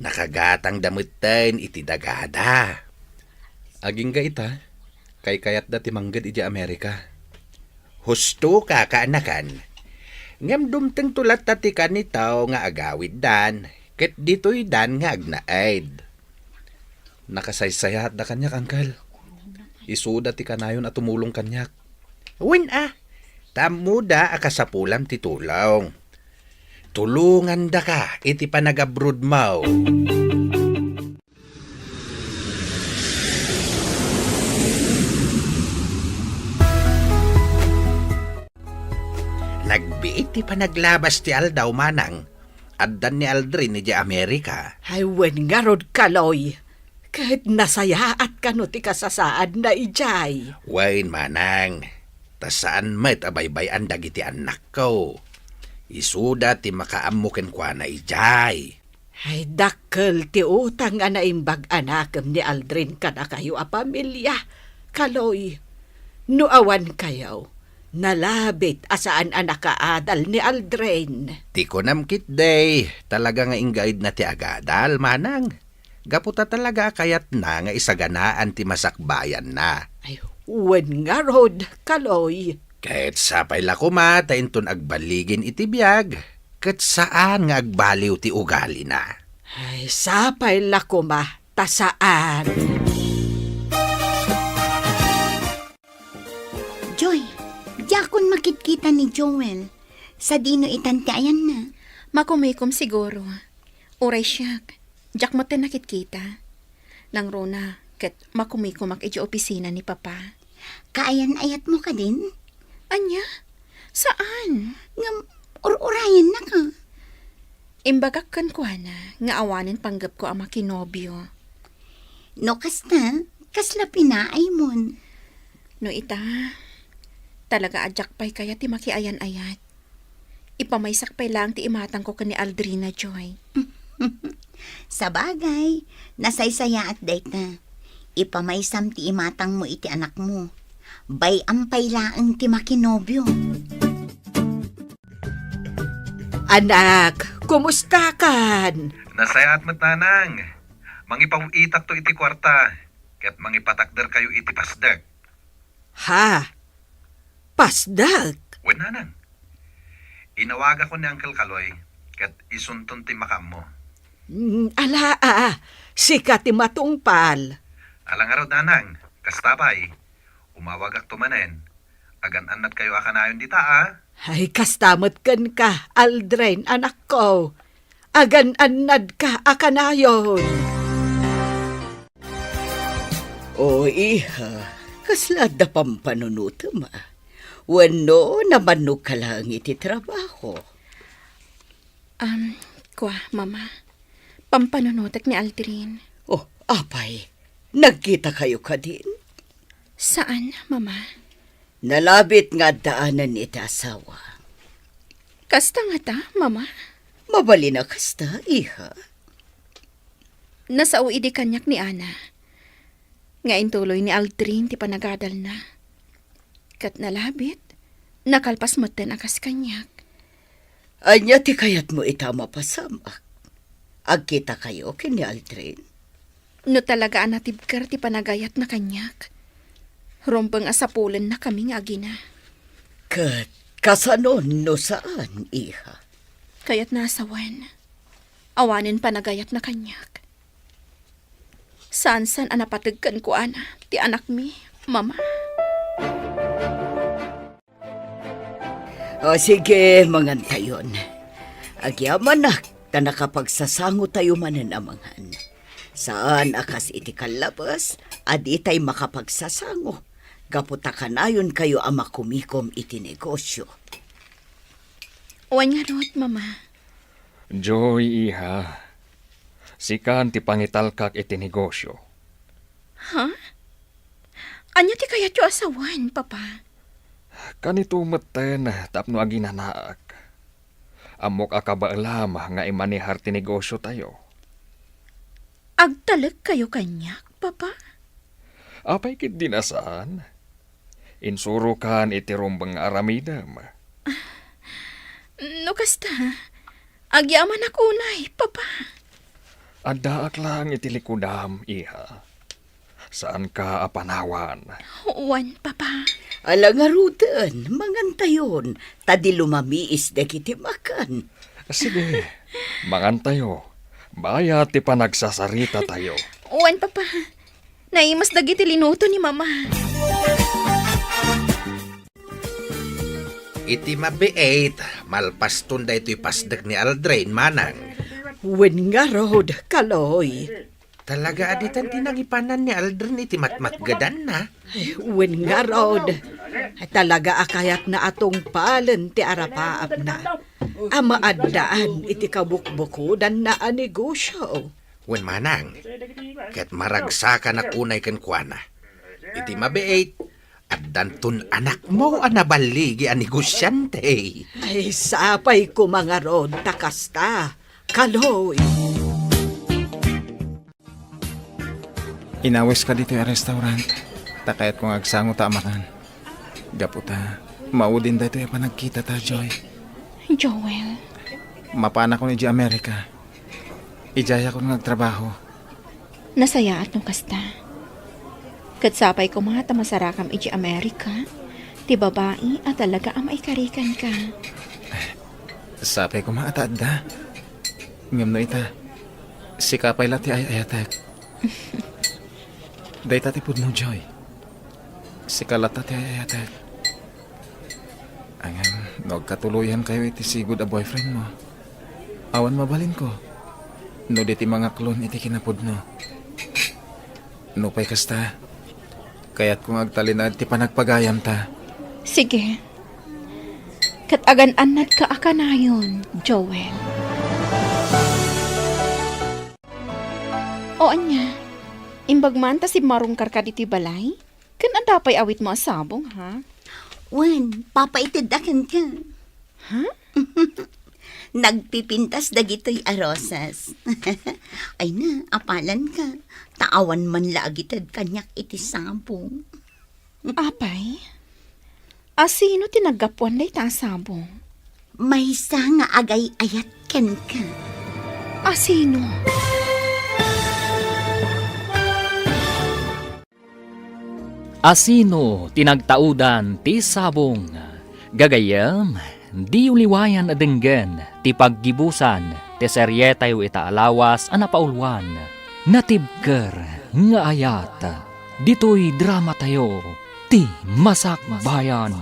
Nakagatangda metten iti dagada. Agingga ita, kaykayatda ti mangged idiay Amerika. Husto ka, kaanakan. Ngem dumtengto latta ti kanitaw nga agawiddan, ket ditoydan nga agnaed. Nakasaysayaatda kaniak, Uncle. Isuda ti kanayon a tumulong kaniak. Wen a, ta ammoda a kasapulam ti tulong. Tulongandaka iti panagabrodmo. Nagbiit ti panaglabas ti aldaw, Manang. Addan ni Aldrin idiay Amerika. Ay, wen ngarud, Kaloy. Ket nasayaat kano ti kasasaadna idiay. Wen, Manang. Ta saan met a baybay-an dagiti annakko. Isuda ti makaammo kenkuana idiay. Ay, dakkel ti utang a naimbag a nakem ni Aldrin kadakayo a pamilia, Kaloy. No awan kayo, nalabit a saan a nakaadal ni Aldrin. Ti kunam ketdi, talaga nga inggaidna ti agadal, Manang. Gapu ta talaga a kayatna nga isaganaan ti masakbayanna. Ay, wen ngarud, Kaloy. Ket sapay la koma ta inton agballigin iti biag, ket saan nga agbaliw ti ugalina. Ay, sapay la koma ta saan. Joy, diakon makitkita ni Joel. Sadino itan ti ayanna? Makumikom siguro. Uray siak, diak met nakitkita. Nangruna, ket makumikomak idiay opisina ni Papa. Kaayan-ayatmo kadin? Ania? Saan? Ngem, ur-urayennaka. Imbagak kenkuana nga awanen panggepko a makinobio. No kasta, kasla pinaaymon? No ita, talaga a diak pay kayat ti makiayan-ayat. Ipamaysak pay laeng ti imatangko ken ni Aldrina, Joy. Sabagay, nasaysayaat dayta. Ipamaysam ti imatangmo iti anakmo. Bay-am pay laeng ti makinobio. Anak, kumustakan? Nasayaat met, Nanang. Mangipaw-itakto iti kuarta, ket mangipatakderkayo iti pasdek. Ha? Pasdek? Wen, Nanang. Inawagakon ni Uncle Kaloy, ket isunton ti makaammo. Mm, ala, a, sika ti matungpal. Ala ngarud, Nanang, kasta pay. Umawagakto manen. Agan-annadkayo a kanayon dita, a? Ay, kasta met kenka, Aldrin, anakko. Agan-annadka a kanayon. O, iha, Kasla adda pampanunotem, a? Wenno namannogka laeng iti trabaho? Am, kua, Mama. Pampanunotek ni Aldrin. Oh, apay, nagkitakayo kadin? Saan, Mama. Nalabit nga addaanen iti asawa. Kasta ngata, Mama? Mabalin a kasta, iha. Nasao idi kaniak ni Ana nga intuloy ni Aldrin ti panagadalna. Ket nalabit, nakalpas metten a kas kaniak. Ania ti kayatmo ita a mapasamak? Agkitakayo ken ni Aldrin? No talaga a natibker ti panagayatna kaniak, rumbeng a sapulennakami nga agina. Ket kasano no saan, iha? Kayatna a sawen. Awanen panagayatna kaniak. Saansan a napateg kenkuana ti anakmi, Mama. O, sige, mangantayon. Agyamanak, ta nakapagsasangotayo manen a mangan. Saan a kas iti kallabes a ditay makapagsasango, gapu ta kanayonkayo a makumikom iti negosio. Wen ngarud, Mama. Joy, iha, sikan ti pangitalkak iti negosio. Ha? Ania ti kayatyo a sawen, Papa? Kanito metten tapno aginanaak. Ammok a kabaelam nga imanehar ti negosiotayo. Agtalekkayo kaniak, Papa? Apay ketdi a saan? Insurokan iti rumbeng nga aramidem. No kasta, agyamanak unay, Papa. Addaak laeng iti likudam, iha. Saanka a panawan. Wen, Papa. Ala ngaruden, mangantayon, ta di lumamiis dagiti makan. Sige, mangantayo. Bayat ti panagsasaritatayo. Wen, Papa. Naimas dagiti linuto ni Mama. Iti mabiit, malpaston daytoy pasdek ni Aldrin, manang. Wen ngarud, Kaloy. Talaga a ditan ti nangipanan ni Aldrin iti matmatgedanna. Ay, wen ngarud. Talaga a kayatna a tungpalen ti arapaapna a maaddaan iti kabukbukodanna a negosio. Wen manang, ket maragsakanak unay kenkuana. Iti mabiit, addanton anakmo a naballigi a negosiante. Ay, sapay koma ngarud ta kasta, Kaloy. Inawiska ditoy a restaurant, ta kayatko nga agsangota a mangan. Gapu ta, maudin daytoy a panagkitata, Joy. Joel. Mapanakon idiay Amerika. Idiayakon nga agtrabaho. Nasayaat no kasta. Ket sapay koma ta masarakam idiay Amerika ti babai a talaga a maikari kenka. Sapay koma a ta adda. Ngem no ita, sika pay la ti ay-ayatek. Dayta ti pudno, Joy. Sika latta ti ay-ayatek. Ngem no agkatuloyankayo iti sigud a boyfriendmo, awan mabalinko no di ti mangaklon iti kinapudno. Nupay kasta, kayatko nga agtalinaed ti panagpagayamta. Sige. Ket agan-annadka a kanayon, Joel. O ania, imbag man ta simmarungkarka ditoy balay? Ken adda pay awitmo a sabong, ha? Wen, papaitedda kenka. Ha? Nagpipintas dagitoy a rosas. Ay na, apalanka. Ta awan man la agited kaniak iti sabong. Apay? Asino ti naggapuan dayta a sabong? Maysa nga agay-ayat kenka. Asino? Asino ti nagtaudan ti sabong? Gagayyem, diyo liwayan a denggen ti paggibusan ti serietayo ita a lawas a napauluan, Natibker nga Ayat. Ditoy dramatayo, Ti Masakbayan.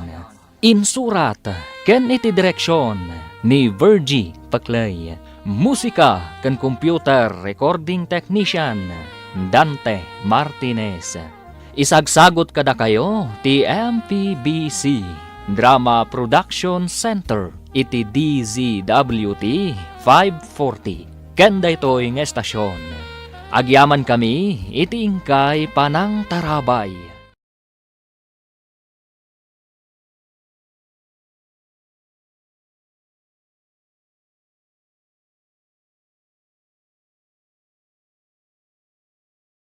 Insurat ken iti direksion ni Virgie Paclay. Musika ken computer recording technician, Dante Martinez. Isagsagut kadakayo ti M P B C Drama Production Center iti D Z W T five forty ken daytoy nga estasion. Agyamankami iti inkay panangtarabay.